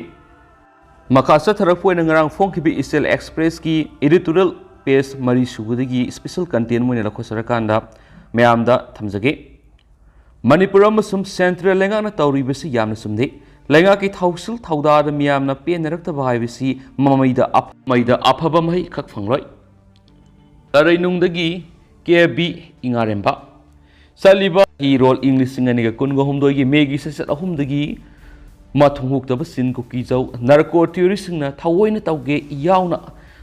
ꯃꯈꯥ ꯆꯠꯊꯔꯛꯄ ꯑꯣꯏꯅ ꯉꯔꯥꯡ ꯐꯣꯡꯈꯤꯕ ꯏꯆꯦꯜ ꯑꯦꯛꯁꯄ꯭ꯔꯦꯁꯀꯤ ꯏꯗꯤꯇꯣꯔꯤꯌꯦꯜ ꯄꯦꯖ ꯃꯔꯤ ꯁꯨꯕꯗꯒꯤ ꯁ꯭ꯄꯦꯁꯦꯜ ꯀꯟꯇꯦꯟ ꯑꯣꯏꯅ ꯂꯧꯈꯠꯆꯔꯀꯥꯟꯗ ꯃꯌꯥꯝꯗ ꯊꯝꯖꯒꯦ꯫ ꯃꯅꯤꯄꯨꯔ ꯑꯃꯁꯨꯡ ꯁꯦꯟꯇ꯭ꯔꯦꯜ ꯂꯩꯉꯥꯛꯅ ꯇꯧꯔꯤꯕꯁꯤ ꯌꯥꯝꯅ ꯆꯨꯝꯗꯦ꯫ ꯂꯩꯉꯥꯛꯀꯤ ꯊꯧꯁꯤꯜ ꯊꯧꯗꯥꯗ ꯃꯤꯌꯥꯝꯅ ꯄꯦꯟꯅꯔꯛꯇꯕ ꯍꯥꯏꯕꯁꯤ ꯃꯃꯩꯗ ꯑꯐ-, ꯃꯩꯗ ꯑꯐꯕ ꯃꯍꯩ ꯈꯛ ꯐꯪꯂꯣꯏ꯫ ꯂꯔꯩꯅꯨꯡꯗꯒꯤ ꯀꯦ ꯕꯤ ꯏꯉꯥꯔꯦꯝꯕ꯫ ꯆꯠꯂꯤꯕ ꯏꯔꯣꯜ ꯏꯪ ꯂꯤꯁꯤꯡ ꯑꯅꯤꯒ ꯀꯨꯟꯒ ꯍꯨꯝꯗꯣꯏꯒꯤ ꯃꯦꯒꯤ ꯆꯩꯆꯠ ꯑꯍꯨꯝꯗꯒꯤ ꯃꯊꯣꯡ ꯍꯨꯛꯇꯕ ꯆꯤꯟ ꯀꯨꯀꯤꯖꯧ ꯅꯥꯔꯀꯣ ꯇꯤꯌꯣꯔꯤꯁꯤꯡꯅ ꯊꯑꯣꯏꯅ ꯇꯧꯒꯦ ꯌꯥꯎꯅ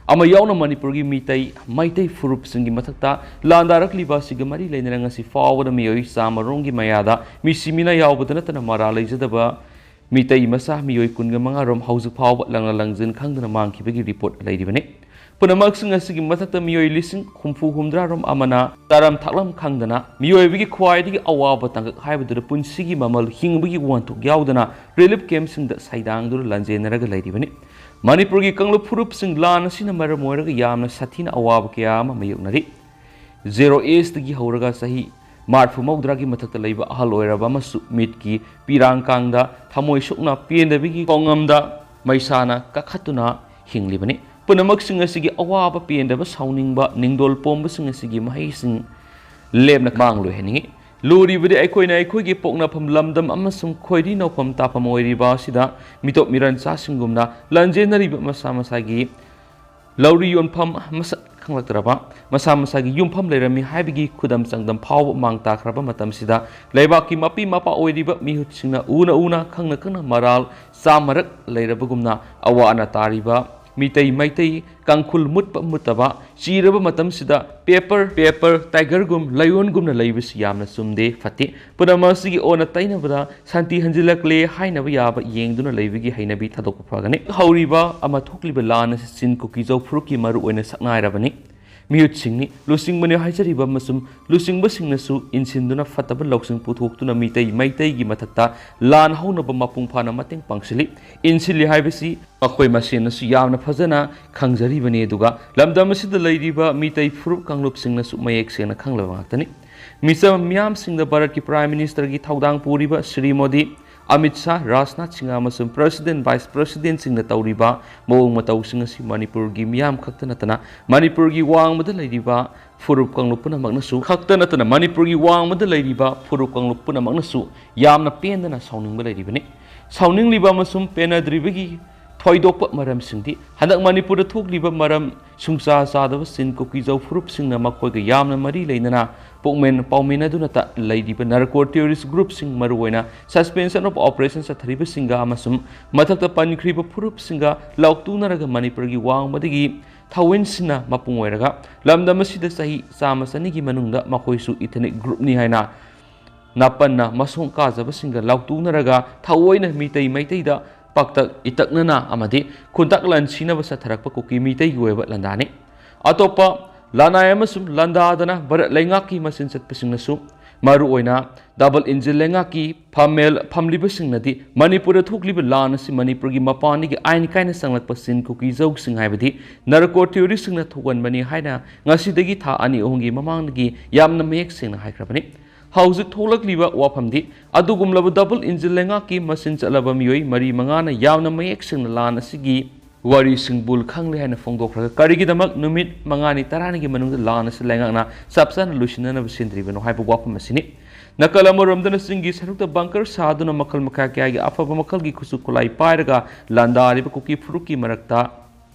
ꯑꯃ ꯌꯥꯎꯅ ꯃꯅꯤꯄꯨꯔꯒꯤ ꯃꯤꯇꯩ, ꯃꯩꯇꯩ ꯐꯨꯔꯨꯞꯁꯤꯡꯒꯤ ꯃꯊꯛꯇ ꯂꯥꯟꯗꯥꯔꯛꯂꯤꯕ ꯑꯁꯤꯒ ꯃꯔꯤ ꯂꯩꯅꯅ ꯉꯁꯤ ꯐꯥꯎꯕꯗ ꯃꯤꯑꯣꯏ ꯆꯥꯃꯔꯣꯝꯒꯤ ꯃꯌꯥꯗ ꯃꯤꯁꯤ ꯃꯤꯅꯥ ꯌꯥꯎꯕꯗ ꯅꯠꯇꯅ ꯃꯔꯥ ꯂꯩꯖꯗꯕ ꯃꯤꯇꯩ ꯃꯆꯥ ꯃꯤꯑꯣꯏ ꯀꯨꯟꯒ ꯃꯉꯥ ꯔꯣꯝ ꯍꯧꯖꯤꯛ ꯐꯥꯎꯕ ꯂꯪꯂ ꯂꯪꯖꯤꯟ ꯈꯪꯗꯅ ꯃꯥꯡꯈꯤꯕꯒꯤ ꯔꯤꯄꯣꯔꯠ ꯂꯩꯔꯤꯕꯅꯤ꯫ ꯄꯨꯝꯅꯃꯛꯁꯤꯡ ꯑꯁꯤꯒꯤ ꯃꯊꯛꯇ ꯃꯤꯑꯣꯏ ꯂꯤꯁꯤꯡ ꯍꯨꯝꯐꯨ ꯍꯨꯝꯗ꯭ꯔꯥ ꯔꯣꯝ ꯑꯃꯅ ꯆꯥꯔꯝ ꯊꯛꯂꯝ ꯈꯪꯗꯅ ꯃꯤꯑꯣꯏꯕꯒꯤ ꯈ꯭ꯋꯥꯏꯗꯒꯤ ꯑꯋꯥꯕ ꯇꯥꯡꯀꯛ ꯍꯥꯏꯕꯗꯨꯗ ꯄꯨꯟꯁꯤꯒꯤ ꯃꯃꯜ ꯍꯤꯡꯕꯒꯤ ꯋꯥꯟꯊꯣꯛ ꯌꯥꯎꯗꯅ ꯔꯤꯂꯤꯐ ꯀꯦꯝꯞꯁꯤꯡꯗ ꯁꯩꯗꯥꯡꯗꯨꯅ ꯂꯥꯟꯖꯦꯟꯅꯔꯒ ꯂꯩꯔꯤꯕꯅꯤ꯫ ꯃꯅꯤꯄꯨꯔꯒꯤ ꯀꯥꯡꯂꯨꯞ ꯐꯨꯔꯨꯞꯁꯤꯡ ꯂꯥꯟ ꯑꯁꯤꯅ ꯃꯔꯝ ꯑꯣꯏꯔꯒ ꯌꯥꯝꯅ ꯁꯥꯊꯤꯅ ꯑꯋꯥꯕ ꯀꯌꯥ ꯑꯃ ꯃꯥꯌꯣꯛꯅꯔꯤ꯫ ꯖꯦꯔꯣ ꯑꯦꯖꯇꯒꯤ ꯍꯧꯔꯒ ꯆꯍꯤ ꯃꯔꯐꯨ ꯃꯧꯗ꯭ꯔꯥꯒꯤ ꯃꯊꯛꯇ ꯂꯩꯕ ꯑꯍꯜ ꯑꯣꯏꯔꯕ ꯑꯃꯁꯨ ꯃꯤꯠꯀꯤ ꯄꯤꯔꯥꯡꯀꯥꯡꯗ ꯊꯃꯣꯏ ꯁꯣꯛꯅ ꯄꯦꯟꯗꯕꯒꯤ ꯈꯣꯡꯉꯝꯗ ꯃꯩꯁꯥꯅ ꯀꯥꯈꯠꯇꯨꯅ ꯍꯤꯡꯂꯤꯕꯅꯤ꯫ ꯄꯨꯝꯅꯃꯛꯁꯤꯡ ꯑꯁꯤꯒꯤ ꯑꯋꯥꯕ, ꯄꯦꯟꯗꯕ, ꯁꯥꯎꯅꯤꯡꯕ, ꯅꯤꯡꯗꯣꯜ ꯄꯣꯝꯕꯁꯤꯡ ꯑꯁꯤꯒꯤ ꯃꯍꯩꯁꯤꯡ ꯂꯦꯞꯅ ꯃꯥꯡ ꯂꯣꯏꯍꯟꯅꯤꯡꯏ꯫ ꯂꯨꯔꯤꯕꯗꯤ ꯑꯩꯈꯣꯏꯅ ꯑꯩꯈꯣꯏꯒꯤ ꯄꯣꯛꯅꯐꯝ, ꯂꯝꯗꯝ ꯑꯃꯁꯨꯡ ꯈꯣꯏꯔꯤ ꯅꯧꯐꯝ ꯇꯥꯐꯝ ꯑꯣꯏꯔꯤꯕ ꯑꯁꯤꯗ ꯃꯤꯇꯣꯞ ꯃꯤꯔꯟꯆꯥꯁꯤꯡꯒꯨꯝꯅ ꯂꯥꯟꯖꯦꯟꯅꯔꯤꯕ ꯃꯁꯥ ꯃꯁꯥꯒꯤ ꯂꯧꯔꯤ ꯌꯣꯟꯐꯝ ꯃꯁꯛ ꯈꯪꯂꯛꯇ꯭ꯔꯕ, ꯃꯁꯥ ꯃꯁꯥꯒꯤ ꯌꯨꯝꯐꯝ ꯂꯩꯔꯝꯃꯤ ꯍꯥꯏꯕꯒꯤ ꯈꯨꯗꯝ ꯆꯥꯡꯗꯝ ꯐꯥꯎꯕ ꯃꯥꯡ ꯇꯥꯈ꯭ꯔꯕ ꯃꯇꯝꯁꯤꯗ, ꯂꯩꯕꯥꯛꯀꯤ ꯃꯄꯤ ꯃꯄꯥ ꯑꯣꯏꯔꯤꯕ ꯃꯤꯍꯨꯠꯁꯤꯡꯅ ꯎꯅ ꯎꯅ, ꯈꯪꯅ ꯈꯪꯅ ꯃꯔꯥꯜ ꯆꯥꯃꯔꯛ ꯂꯩꯔꯕꯒꯨꯝꯅ ꯑꯋꯥ ꯑꯅꯥ ꯇꯥꯔꯤꯕ ꯃꯤꯇꯩ ꯃꯩꯇꯩ ꯀꯥꯡꯈꯨꯜ ꯃꯨꯠꯄ ꯃꯨꯠꯇꯕ ꯆꯤꯔꯕ ꯃꯇꯝꯁꯤꯗ paper, paper tigerꯒꯨꯝ ꯂꯥꯏꯑꯣꯟꯒꯨꯝꯅ ꯂꯩꯕꯁꯤ ꯌꯥꯝꯅ ꯆꯨꯝꯗꯦ, ꯐꯠꯇꯦ꯫ ꯄꯨꯝꯅꯃꯛ ꯑꯁꯤꯒꯤ ꯑꯣꯟꯅ ꯇꯩꯅꯕꯗ ꯁꯥꯟꯇꯤ ꯍꯟꯖꯤꯜꯂꯛꯂꯦ ꯍꯥꯏꯅꯕ ꯌꯥꯕ ꯌꯦꯡꯗꯨꯅ ꯂꯩꯕꯒꯤ ꯍꯩꯅꯕꯤ ꯊꯥꯗꯣꯛꯄ ꯐꯒꯅꯤ꯫ ꯍꯧꯔꯤꯕ ꯑꯃ ꯊꯣꯛꯂꯤꯕ ꯂꯥꯟ ꯑꯁꯤ ꯆꯤꯟ ꯀꯨꯀꯤꯖꯧ ꯐꯨꯔꯨꯞꯀꯤ ꯃꯔꯨꯑꯣꯏꯅ ꯁꯛꯅꯥꯏꯔꯕꯅꯤ꯫ ꯃꯤꯍꯨꯠꯁꯤꯡꯅꯤ, ꯂꯨꯆꯤꯡꯕꯅꯤ ꯍꯥꯏꯖꯔꯤꯕ ꯑꯃꯁꯨꯡ ꯂꯨꯆꯤꯡꯕꯁꯤꯡꯅꯁꯨ ꯏꯟꯁꯤꯟꯗꯨꯅ ꯐꯠꯇꯕ ꯂꯧꯁꯤꯡ ꯄꯨꯊꯣꯛꯇꯨꯅ ꯃꯤꯇꯩ ꯃꯩꯇꯩꯒꯤ ꯃꯊꯛꯇ ꯂꯥꯟ ꯍꯧꯅꯕ ꯃꯄꯨꯡ ꯐꯥꯅ ꯃꯇꯦꯡ ꯄꯥꯡꯁꯤꯜꯂꯤ꯫ ꯏꯟꯁꯤꯜꯂꯤ ꯍꯥꯏꯕꯁꯤ ꯃꯈꯣꯏ ꯃꯁꯦꯟꯅꯁꯨ ꯌꯥꯝꯅ ꯐꯖꯅ ꯈꯪꯖꯔꯤꯕꯅꯤ, ꯑꯗꯨꯒ ꯂꯝꯗꯝ ꯑꯁꯤꯗ ꯂꯩꯔꯤꯕ ꯃꯤꯇꯩ ꯐꯨꯔꯨꯞ ꯀꯥꯡꯂꯨꯞꯁꯤꯡꯅꯁꯨ ꯃꯌꯦꯛ ꯁꯦꯡꯅ ꯈꯪꯂꯕ ꯉꯥꯛꯇꯅꯤ꯫ ꯃꯤꯆꯝ ꯃꯤꯌꯥꯝꯁꯤꯡꯗ ꯚꯥꯔꯠꯀꯤ Prime Ministerꯒꯤ ꯊꯧꯗꯥꯡ ꯄꯨꯔꯤꯕ ꯁ꯭ꯔꯤ ꯃꯣꯗꯤ, ꯑꯃꯤꯠ ꯁꯥꯍ, ꯔꯥꯖꯅꯥꯊ ꯁꯤꯡꯍ ꯑꯃꯁꯨꯡ President, Vice Presidentꯁꯤꯡꯅ ꯇꯧꯔꯤꯕ ꯃꯑꯣꯡ ꯃꯇꯧꯁꯤꯡ ꯑꯁꯤ ꯃꯅꯤꯄꯨꯔꯒꯤ ꯃꯤꯌꯥꯝ ꯈꯛꯇ ꯅꯠꯇꯅ ꯃꯅꯤꯄꯨꯔꯒꯤ ꯋꯥꯡꯃꯗ ꯂꯩꯔꯤꯕ ꯐꯨꯔꯨꯞ ꯀꯥꯡꯂꯨꯞ ꯄꯨꯝꯅꯃꯛꯅꯁꯨ ꯈꯛꯇ ꯅꯠꯇꯅ ꯃꯅꯤꯄꯨꯔꯒꯤ ꯋꯥꯡꯃꯗ ꯂꯩꯔꯤꯕ ꯐꯨꯔꯨꯞ ꯀꯥꯡꯂꯨꯞ ꯄꯨꯝꯅꯃꯛꯅꯁꯨ ꯌꯥꯝꯅ ꯄꯦꯟꯗꯅ ꯁꯥꯎꯅꯤꯡꯕ ꯂꯩꯔꯤꯕꯅꯤ꯫ ꯁꯥꯎꯅꯤꯡꯂꯤꯕ ꯑꯃꯁꯨꯡ ꯄꯦꯟꯅꯗ꯭ꯔꯤꯕꯒꯤ ꯊꯣꯏꯗꯣꯛꯄ ꯃꯔꯝꯁꯤꯡꯗꯤ ꯍꯟꯗꯛ ꯃꯅꯤꯄꯨꯔꯗ ꯊꯣꯛꯂꯤꯕ ꯃꯔꯝ ꯁꯨꯡꯆꯥ ꯆꯥꯗꯕ ꯆꯤꯟ ꯀꯨꯀꯤꯖꯧ ꯐꯨꯔꯨꯞꯁꯤꯡꯅ ꯃꯈꯣꯏꯒ ꯌꯥꯝꯅ ꯃꯔꯤ ꯂꯩꯅꯅ ꯄꯨꯛꯃꯦꯟ ꯄꯥꯎꯃꯤꯟꯅꯗꯨꯅꯇ ꯂꯩꯔꯤꯕ ꯅꯥꯔꯀꯣ ꯇꯦꯔꯣꯔꯤꯁ ꯒ꯭ꯔꯨꯞꯁꯤꯡ, ꯃꯔꯨꯑꯣꯏꯅ ꯁꯁꯄꯦꯟꯁꯟ ꯑꯣꯐ ꯑꯣꯄꯔꯦꯁꯟ ꯆꯠꯊꯔꯤꯕꯁꯤꯡꯒ ꯑꯃꯁꯨꯡ ꯃꯊꯛꯇ ꯄꯟꯈ꯭ꯔꯤꯕ ꯐꯨꯔꯨꯞꯁꯤꯡꯒ ꯂꯥꯎꯇꯨꯅꯔꯒ ꯃꯅꯤꯄꯨꯔꯒꯤ ꯋꯥꯡꯃꯗꯒꯤ ꯊꯥꯑꯣꯏꯁꯤꯟꯅ ꯃꯄꯨꯡ ꯑꯣꯏꯔꯒ ꯂꯝꯗꯝ ꯑꯁꯤꯗ ꯆꯍꯤ ꯆꯥꯝꯃ ꯆꯅꯤꯒꯤ ꯃꯅꯨꯡꯗ ꯃꯈꯣꯏꯁꯨ ꯏꯊꯅꯤꯛ ꯒ꯭ꯔꯨꯞꯅꯤ ꯍꯥꯏꯅ ꯅꯥꯄꯟꯅ ꯃꯁꯣꯡ ꯀꯥꯖꯕꯁꯤꯡꯒ ꯂꯥꯎꯇꯨꯅꯔꯒ ꯊꯑꯣꯏꯅ ꯃꯤꯇꯩ ꯃꯩꯇꯩꯗ ꯄꯥꯛꯇꯛ ꯏꯇꯛꯅꯅ ꯑꯃꯗꯤ ꯈꯨꯟꯇꯥꯛ ꯂꯥꯟꯁꯤꯟꯅꯕ ꯆꯠꯊꯔꯛꯄ ꯀꯨꯀꯤ ꯃꯤꯇꯩꯒꯤ ꯑꯣꯏꯕ ꯂꯥꯟꯗꯥꯅꯤ꯫ ꯑꯇꯣꯞꯄ ꯂꯅꯥꯏ ꯑꯃꯁꯨꯡ ꯂꯥꯟꯗꯥꯗꯅ ꯚꯥꯔꯠ ꯂꯩꯉꯥꯛꯀꯤ ꯃꯆꯤꯟ ꯆꯠꯄꯁꯤꯡꯅꯁꯨ, ꯃꯔꯨꯑꯣꯏꯅ ꯗꯕꯜ ꯏꯟꯖꯤꯟ ꯂꯩꯉꯥꯛꯀꯤ ꯐꯝꯃꯦꯜ ꯐꯝꯂꯤꯕꯁꯤꯡꯅꯗꯤ ꯃꯅꯤꯄꯨꯔꯗ ꯊꯣꯛꯂꯤꯕ ꯂꯥꯟ ꯑꯁꯤ ꯃꯅꯤꯄꯨꯔꯒꯤ ꯃꯄꯥꯟꯗꯒꯤ ꯑꯥꯏꯟ ꯀꯥꯏꯅ ꯆꯪꯂꯛꯄ ꯆꯤꯟ ꯀꯨꯀꯤꯖꯧꯁꯤꯡ ꯍꯥꯏꯕꯗꯤ ꯅꯥꯔꯀꯣ ꯇꯦꯔꯣꯔꯤꯁꯁꯤꯡꯅ ꯊꯣꯛꯍꯟꯕꯅꯤ ꯍꯥꯏꯅ ꯉꯁꯤꯗꯒꯤ ꯊꯥ ꯑꯅꯤ ꯑꯍꯨꯝꯒꯤ ꯃꯃꯥꯡꯗꯒꯤ ꯌꯥꯝꯅ ꯃꯌꯦꯛ ꯁꯦꯡꯅ ꯍꯥꯏꯈ꯭ꯔꯕꯅꯤ꯫ ꯍꯧꯖꯤꯛ ꯊꯣꯛꯂꯛꯂꯤꯕ ꯋꯥꯐꯝꯗꯤ ꯑꯗꯨꯒꯨꯝꯂꯕ ꯗꯕꯜ ꯏꯟꯖꯤꯟ ꯂꯩꯉꯥꯛꯀꯤ ꯃꯆꯤꯟ ꯆꯠꯂꯕ ꯃꯤꯑꯣꯏ ꯃꯔꯤ ꯃꯉꯥꯅ ꯌꯥꯝꯅ ꯃꯌꯦꯛ ꯁꯦꯡꯅ ꯂꯥꯟ ꯑꯁꯤꯒꯤ ꯋꯥꯔꯤꯁꯤꯡ ꯕꯨꯜ ꯈꯪꯂꯦ ꯍꯥꯏꯅ ꯐꯣꯡꯗꯣꯛꯈ꯭ꯔꯒ ꯀꯔꯤꯒꯤꯗꯃꯛ ꯅꯨꯃꯤꯠ ꯃꯉꯥꯅꯤ ꯇꯔꯥꯅꯤꯒꯤ ꯃꯅꯨꯡꯗ ꯂꯥꯟ ꯑꯁꯤ ꯂꯩꯉꯥꯛꯅ ꯆꯞ ꯆꯥꯅ ꯂꯣꯏꯁꯤꯟꯅꯅꯕ ꯁꯤꯟꯗ꯭ꯔꯤꯕꯅꯣ ꯍꯥꯏꯕ ꯋꯥꯐꯝ ꯑꯁꯤꯅꯤ꯫ ꯅꯥꯀꯜ ꯑꯃꯔꯣꯝꯗꯅ ꯆꯤꯡꯒꯤ ꯁꯔꯨꯛꯇ ꯕꯪꯀꯔ ꯁꯥꯗꯨꯅ ꯃꯈꯜ ꯃꯈꯥ ꯀꯌꯥꯒꯤ ꯑꯐꯕ ꯃꯈꯜꯒꯤ ꯈꯨꯠꯁꯨ ꯈꯨꯠꯂꯥꯏ ꯄꯥꯏꯔꯒ ꯂꯥꯟꯗꯥꯔꯤꯕ ꯀꯨꯀꯤ ꯐꯨꯔꯨꯞꯀꯤ ꯃꯔꯛꯇ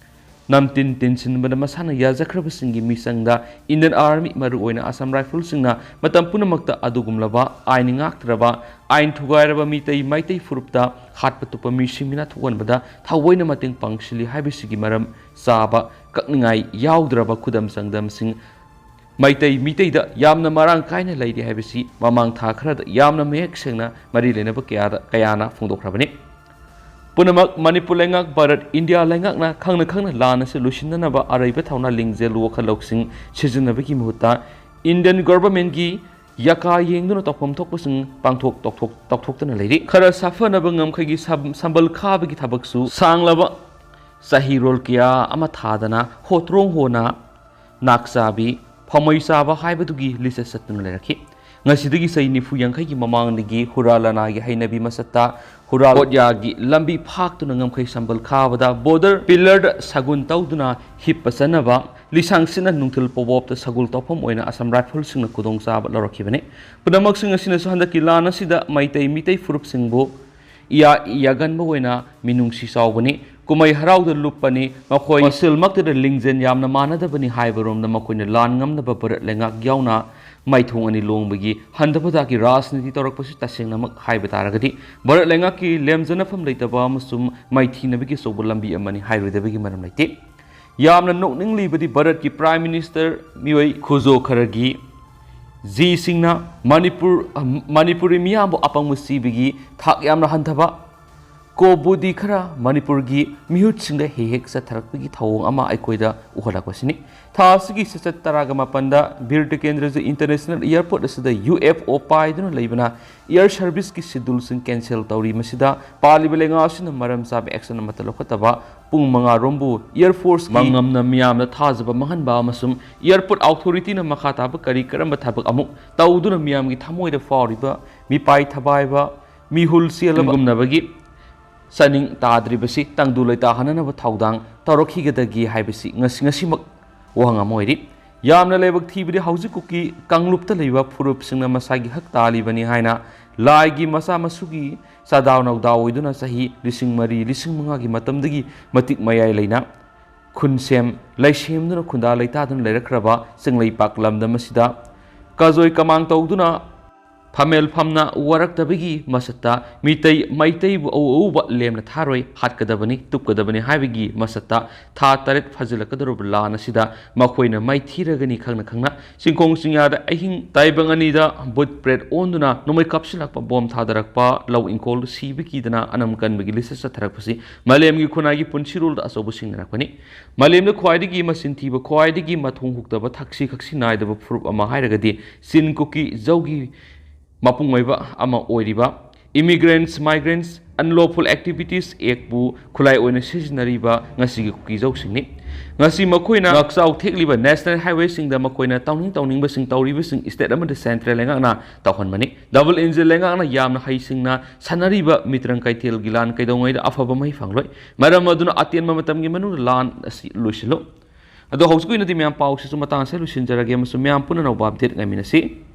ꯅꯝꯇꯤꯟ ꯇꯤꯟꯁꯤꯟꯕꯗ ꯃꯁꯥꯅ ꯌꯥꯖꯈ꯭ꯔꯕꯁꯤꯡꯒꯤ ꯃꯤꯆꯪꯗ ꯏꯟꯗꯤꯌꯟ ꯑꯥꯔꯃꯤ, ꯃꯔꯨꯑꯣꯏꯅ ꯑꯁꯥꯝ ꯔꯥꯏꯐꯜꯁꯤꯡꯅ ꯃꯇꯝ ꯄꯨꯝꯅꯃꯛꯇ ꯑꯗꯨꯒꯨꯝꯂꯕ ꯑꯥꯏꯟ ꯉꯥꯛꯇ꯭ꯔꯕ, ꯑꯥꯏꯟ ꯊꯨꯒꯥꯏꯔꯕ ꯃꯤꯇꯩ ꯃꯩꯇꯩ ꯐꯨꯔꯨꯞꯇ ꯍꯥꯠꯄ ꯇꯨꯞꯄ ꯃꯤꯁꯤꯡ ꯃꯤꯅꯥ ꯊꯣꯛꯍꯟꯕꯗ ꯊꯑꯣꯏꯅ ꯃꯇꯦꯡ ꯄꯥꯡꯁꯤꯜꯂꯤ ꯍꯥꯏꯕꯁꯤꯒꯤ ꯃꯔꯝ ꯆꯥꯕ ꯀꯛꯅꯤꯡꯉꯥꯏ ꯌꯥꯎꯗ꯭ꯔꯕ ꯈꯨꯗꯝ ꯆꯥꯡꯗꯝꯁꯤꯡ ꯃꯩꯇꯩ ꯃꯤꯇꯩꯗ ꯌꯥꯝꯅ ꯃꯔꯥꯡ ꯀꯥꯏꯅ ꯂꯩꯔꯤ ꯍꯥꯏꯕꯁꯤ ꯃꯃꯥꯡ ꯊꯥ ꯈꯔꯗ ꯌꯥꯝꯅ ꯃꯌꯦꯛ ꯁꯦꯡꯅ ꯃꯔꯤ ꯂꯩꯅꯕ ꯀꯌꯥꯗ, ꯀꯌꯥꯅ ꯐꯣꯡꯗꯣꯛꯈ꯭ꯔꯕꯅꯤ꯫ ꯄꯨꯝꯅꯃꯛ ꯃꯅꯤꯄꯨꯔ ꯂꯩꯉꯥꯛ, ꯚꯥꯔꯠ, ꯏꯟꯗꯤꯌꯥ ꯂꯩꯉꯥꯛꯅ ꯈꯪꯅ ꯈꯪꯅ ꯂꯥꯟ ꯑꯁꯤ ꯂꯣꯏꯁꯤꯟꯅꯅꯕ ꯑꯔꯩꯕ ꯊꯧꯅꯥ, ꯂꯤꯡꯖꯦꯜ, ꯋꯥꯈꯜ ꯂꯧꯁꯤꯡ ꯁꯤꯖꯤꯟꯅꯕꯒꯤ ꯃꯍꯨꯠꯇ ꯏꯟꯗꯤꯌꯟ ꯒꯣꯚꯔꯟꯃꯦꯟꯠꯀꯤ ꯌꯥꯀꯥ ꯌꯦꯡꯗꯨꯅ ꯇꯧꯐꯝ ꯊꯣꯛꯄꯁꯤꯡ ꯄꯥꯡꯊꯣꯛ ꯇꯧꯊꯣꯛ-, ꯇꯧꯊꯣꯛꯇꯨꯅ ꯂꯩꯔꯤ꯫ ꯈꯔ ꯁꯥꯐꯅꯕ ꯉꯝꯈꯩꯒꯤ ꯁꯝ-, ꯁꯝꯕꯜ ꯈꯥꯕꯒꯤ ꯊꯕꯛꯁꯨ ꯁꯥꯡꯂꯕ ꯆꯍꯤꯔꯣꯜ ꯀꯌꯥ ꯑꯃ ꯊꯥꯗꯅ ꯍꯣꯇ꯭ꯔꯣꯡ ꯍꯣꯅ ꯅꯥꯛꯆꯥꯕꯤ, ꯐꯃꯩ ꯆꯥꯕ ꯍꯥꯏꯕꯗꯨꯒꯤ ꯂꯤꯁꯇ ꯆꯠꯇꯨꯅ ꯂꯩꯔꯛꯈꯤ꯫ ꯉꯁꯤꯗꯒꯤ ꯆꯍꯤ ꯅꯤꯐꯨ ꯌꯥꯡꯈꯩꯒꯤ ꯃꯃꯥꯡꯗꯒꯤ ꯍꯨꯔꯥ ꯂꯅꯥꯏꯒꯤ ꯍꯩꯅꯕꯤ ꯃꯁꯛꯇ ꯍꯨꯔꯥ ꯍꯣꯠꯌꯥꯒꯤ ꯂꯝꯕꯤ ꯐꯥꯛꯇꯨꯅ ꯉꯝꯈꯩ ꯁꯝꯕꯜ ꯈꯥꯕꯗ ꯕꯣꯔꯗꯔ ꯄꯤꯂꯔꯗ ꯁꯒꯨꯟ ꯇꯧꯗꯨꯅ ꯍꯤꯞꯄ ꯆꯠꯅꯕ ꯂꯤꯁꯥꯡ ꯁꯤꯠꯅ ꯅꯨꯡꯊꯤꯜ ꯄꯣꯕꯣꯞꯇ ꯁꯒꯨꯜ ꯇꯧꯐꯝ ꯑꯣꯏꯅ ꯑꯁꯥꯝ ꯔꯥꯏꯐꯜꯁꯤꯡꯅ ꯈꯨꯗꯣꯡꯆꯥꯕ ꯂꯧꯔꯛꯈꯤꯕꯅꯤ꯫ ꯄꯨꯝꯅꯃꯛꯁꯤꯡ ꯑꯁꯤꯅꯁꯨ ꯍꯟꯗꯛꯀꯤ ꯂꯥꯟ ꯑꯁꯤꯗ ꯃꯩꯇꯩ ꯃꯤꯇꯩ ꯐꯨꯔꯨꯞꯁꯤꯡꯕꯨ ꯏꯌꯥ ꯌꯥꯒꯟꯕ ꯑꯣꯏꯅ ꯃꯤꯅꯨꯡꯁꯤ ꯆꯥꯎꯕꯅꯤ꯫ ꯀꯨꯝꯍꯩ ꯍꯔꯥꯎꯗ ꯂꯨꯞꯄꯅꯤ꯫ ꯃꯈꯣꯏ ꯃꯁꯦꯜꯃꯛꯇꯗ ꯂꯤꯡꯖꯦꯜ ꯌꯥꯝꯅ ꯃꯥꯟꯅꯗꯕꯅꯤ ꯍꯥꯏꯕꯔꯣꯝꯗ ꯃꯈꯣꯏꯅ ꯂꯥꯟ ꯉꯝꯅꯕ ꯚꯥꯔꯠ ꯂꯩꯉꯥꯛ ꯌꯥꯎꯅ ꯃꯥꯏꯊꯣꯡ ꯑꯅꯤ ꯂꯣꯡꯕꯒꯤ ꯍꯟꯊꯕ ꯊꯥꯛꯀꯤ ꯔꯥꯖꯅꯤꯇꯤ ꯇꯧꯔꯛꯄꯁꯤ ꯇꯁꯦꯡꯅꯃꯛ ꯍꯥꯏꯕ ꯇꯥꯔꯒꯗꯤ ꯚꯥꯔꯠ ꯂꯩꯉꯥꯛꯀꯤ ꯂꯦꯝꯖꯅꯐꯝ ꯂꯩꯇꯕ ꯑꯃꯁꯨꯡ ꯃꯥꯏꯊꯤꯅꯕꯒꯤ ꯑꯆꯧꯕ ꯂꯝꯕꯤ ꯑꯃꯅꯤ ꯍꯥꯏꯔꯣꯏꯗꯕꯒꯤ ꯃꯔꯝ ꯂꯩꯇꯦ꯫ ꯌꯥꯝꯅ ꯅꯣꯛꯅꯤꯡꯂꯤꯕꯗꯤ ꯚꯥꯔꯠꯀꯤ Prime Minister ꯃꯤꯑꯣꯏ ꯈꯨꯖꯣ ꯈꯔꯒꯤ ꯖꯤꯁꯤꯡꯅ ꯃꯅꯤꯄꯨꯔ, ꯃꯅꯤꯄꯨꯔꯤ ꯃꯤꯌꯥꯝꯕꯨ ꯑꯄꯪꯕ ꯁꯤꯕꯒꯤ ꯊꯥꯛ ꯌꯥꯝꯅ ꯍꯟꯊꯕ ꯀꯣꯕꯨꯗꯤ ꯈꯔ ꯃꯅꯤꯄꯨꯔꯒꯤ ꯃꯤꯍꯨꯠꯁꯤꯡꯗ ꯍꯦꯛ ꯍꯦꯛ ꯆꯠꯊꯔꯛꯄꯒꯤ ꯊꯧꯑꯣꯡ ꯑꯃ ꯑꯩꯈꯣꯏꯗ ꯎꯍꯜꯂꯛꯄꯁꯤꯅꯤ꯫ ꯊꯥ ꯑꯁꯤꯒꯤ ꯆꯩꯆꯠ ꯇꯔꯥꯒ ꯃꯥꯄꯟꯗ ꯕꯤꯔ ꯇꯤꯀꯦꯟꯗ꯭ꯔꯖꯤ International Airport ꯑꯁꯤꯗ UFO ꯄꯥꯏꯗꯨꯅ ꯂꯩꯕꯅ air serviceꯀꯤ scheduleꯁꯤꯡ cancel ꯇꯧꯔꯤ꯫ ꯃꯁꯤꯗ ꯄꯥꯜꯂꯤꯕ ꯂꯩꯉꯥꯛ ꯑꯁꯤꯅ ꯃꯔꯝ ꯆꯥꯕ action ꯑꯃꯠꯇ ꯂꯧꯈꯠꯇꯕ ꯄꯨꯡ ꯃꯉꯥ ꯔꯣꯝꯕꯨ Air Forceꯀꯤ ꯃꯉꯝꯅ ꯃꯤꯌꯥꯝꯗ ꯊꯥꯖꯕ ꯃꯥꯡꯍꯟꯕ ꯑꯃꯁꯨꯡ airport authorityꯅ ꯃꯈꯥ ꯇꯥꯕ ꯀꯔꯤ ꯀꯔꯝꯕ ꯊꯕꯛ ꯑꯃꯨꯛ ꯇꯧꯗꯨꯅ ꯃꯤꯌꯥꯝꯒꯤ ꯊꯃꯣꯏꯗ ꯐꯥꯎꯔꯤꯕ ꯃꯤꯄꯥꯏ ꯊꯕꯥꯏꯕ ꯃꯤꯍꯨꯜ ꯆꯦꯜꯂꯕ ꯒꯨꯝꯅꯕꯒꯤ ꯆꯥꯅꯤꯡ ꯇꯥꯗ꯭ꯔꯤꯕꯁꯤ ꯇꯪꯗꯨ ꯂꯩꯇꯥꯍꯟꯅꯅꯕ ꯊꯧꯗꯥꯡ ꯇꯧꯔꯛꯈꯤꯒꯗꯒꯦ ꯍꯥꯏꯕꯁꯤ ꯉꯁꯤ, ꯉꯁꯤꯃꯛ ꯋꯥꯍꯪ ꯑꯃ ꯑꯣꯏꯔꯤ꯫ ꯌꯥꯝꯅ ꯂꯥꯏꯕꯛ ꯊꯤꯕꯗꯤ ꯍꯧꯖꯤꯛ ꯀꯨꯀꯤ ꯀꯥꯡꯂꯨꯞꯇ ꯂꯩꯕ ꯐꯨꯔꯨꯞꯁꯤꯡꯅ ꯃꯁꯥꯒꯤ ꯍꯛ ꯇꯥꯜꯂꯤꯕꯅꯤ ꯍꯥꯏꯅ ꯂꯥꯏꯒꯤ ꯃꯆꯥ ꯃꯁꯨꯒꯤ ꯆꯥꯗꯥꯎ ꯅꯧꯗꯥꯎ ꯑꯣꯏꯗꯨꯅ ꯆꯍꯤ ꯂꯤꯁꯤꯡ ꯃꯔꯤ, ꯂꯤꯁꯤꯡ ꯃꯉꯥꯒꯤ ꯃꯇꯝꯗꯒꯤ ꯃꯇꯤꯛ ꯃꯌꯥꯏ ꯂꯩꯅ ꯈꯨꯟꯁꯦꯝ ꯂꯩꯁꯦꯝꯗꯨꯅ ꯈꯨꯟꯗꯥ ꯂꯩꯇꯥꯗꯨꯅ ꯂꯩꯔꯛꯈ꯭ꯔꯕ ꯆꯤꯡꯂꯩꯄꯥꯛ ꯂꯝꯗꯝ ꯑꯁꯤꯗ ꯀꯖꯣꯏ ꯀꯃꯥꯡ ꯇꯧꯗꯨꯅ ꯐꯝꯃꯦꯜ ꯐꯝꯅ ꯋꯥꯔꯛꯇꯕꯒꯤ ꯃꯁꯛꯇ ꯃꯤꯇꯩ, ꯃꯩꯇꯩꯕꯨ ꯑꯎ ꯑꯎꯕ ꯂꯦꯝꯅ ꯊꯥꯔꯣꯏ, ꯍꯥꯠꯀꯗꯕꯅꯤ, ꯇꯨꯞꯀꯗꯕꯅꯤ ꯍꯥꯏꯕꯒꯤ ꯃꯁꯛꯇ ꯊꯥ ꯇꯔꯦꯠ ꯐꯥꯖꯤꯜꯂꯛꯀꯗꯧꯔꯕ ꯂꯥꯟ ꯑꯁꯤꯗ ꯃꯈꯣꯏꯅ ꯃꯥꯏꯊꯤꯔꯒꯅꯤ ꯈꯪꯅ ꯈꯪꯅ ꯆꯤꯡꯈꯣꯡ ꯆꯤꯡꯌꯥꯗ ꯑꯍꯤꯡ ꯇꯥꯏꯕꯪ ꯑꯅꯤꯗ ꯕꯨꯠ ꯄ꯭ꯔꯦꯠ ꯑꯣꯟꯗꯨꯅ ꯅꯣꯡꯃꯩ ꯀꯥꯞꯁꯤꯜꯂꯛꯄ, ꯕꯣꯝ ꯊꯥꯗꯔꯛꯄ, ꯂꯧ ꯏꯪꯈꯣꯜ ꯁꯤꯕ ꯀꯤꯗꯅ ꯑꯅꯝ ꯀꯟꯕꯒꯤ ꯂꯤꯁ ꯆꯠꯊꯔꯛꯄꯁꯤ ꯃꯥꯂꯦꯝꯒꯤ ꯈꯨꯟꯅꯥꯏꯒꯤ ꯄꯨꯟꯁꯤꯔꯣꯜꯗ ꯑꯆꯧꯕ ꯁꯤꯡꯅꯔꯛꯄꯅꯤ꯫ ꯃꯥꯂꯦꯝꯗ ꯈ꯭ꯋꯥꯏꯗꯒꯤ ꯃꯆꯤꯟ ꯊꯤꯕ, ꯈ꯭ꯋꯥꯏꯗꯒꯤ ꯃꯊꯣꯡ ꯍꯨꯛꯇꯕ, ꯊꯛꯁꯤ ꯈꯛꯁꯤ ꯅꯥꯏꯗꯕ ꯐꯨꯔꯨꯞ ꯑꯃ ꯍꯥꯏꯔꯒꯗꯤ ꯆꯤꯟ ꯀꯨꯀꯤ ꯖꯧꯒꯤ ꯃꯄꯨꯡ ꯑꯣꯏꯕ ꯑꯃ ꯑꯣꯏꯔꯤꯕ immigrants, migrants, unlawful activities Actꯄꯨ ꯈꯨꯠꯂꯥꯏ ꯑꯣꯏꯅ ꯁꯤꯖꯤꯟꯅꯔꯤꯕ ꯉꯁꯤꯒꯤ ꯀꯨꯀꯤ ꯖꯧꯁꯤꯡꯅꯤ꯫ ꯉꯁꯤ ꯃꯈꯣꯏꯅ ꯉꯥꯛꯆꯥꯎ ꯊꯦꯛꯂꯤꯕ national highwayꯁꯤꯡꯗ ꯃꯈꯣꯏꯅ ꯇꯧꯅꯤꯡ ꯇꯧꯅꯤꯡꯕꯁꯤꯡ ꯇꯧꯔꯤꯕꯁꯤꯡ state ꯑꯃꯗꯤ central ꯂꯩꯉꯥꯛꯅ ꯇꯧꯍꯟꯕꯅꯤ꯫ Double engine ꯂꯩꯉꯥꯛꯅ ꯌꯥꯝꯅ ꯍꯩꯁꯤꯡꯅ ꯁꯥꯟꯅꯔꯤꯕ ꯃꯤꯇ꯭ꯔꯪ ꯀꯩꯊꯦꯜꯒꯤ ꯂꯥꯟ ꯀꯩꯗꯧꯉꯩꯗ ꯑꯐꯕ ꯃꯍꯩ ꯐꯪꯂꯣꯏ꯫ ꯃꯔꯝ ꯑꯗꯨꯅ ꯑꯇꯦꯟꯕ ꯃꯇꯝꯒꯤ ꯃꯅꯨꯡꯗ ꯂꯥꯟ ꯑꯁꯤ ꯂꯣꯏꯁꯤꯜꯂꯨ꯫ ꯑꯗꯣ ꯍꯧꯖꯤꯛꯀꯤ ꯑꯣꯏꯅꯗꯤ ꯃꯌꯥꯝ ꯄꯥꯎꯁꯤꯁꯨ ꯃꯇꯥꯡ ꯑꯁꯤꯗ ꯂꯣꯏꯁꯤꯟꯖꯔꯒꯦ ꯑꯃꯁꯨꯡ ꯃꯌꯥꯝ ꯄꯨꯟꯅ ꯑꯅꯧꯕ update ꯉꯥꯏꯃꯤꯟꯅꯁꯤ꯫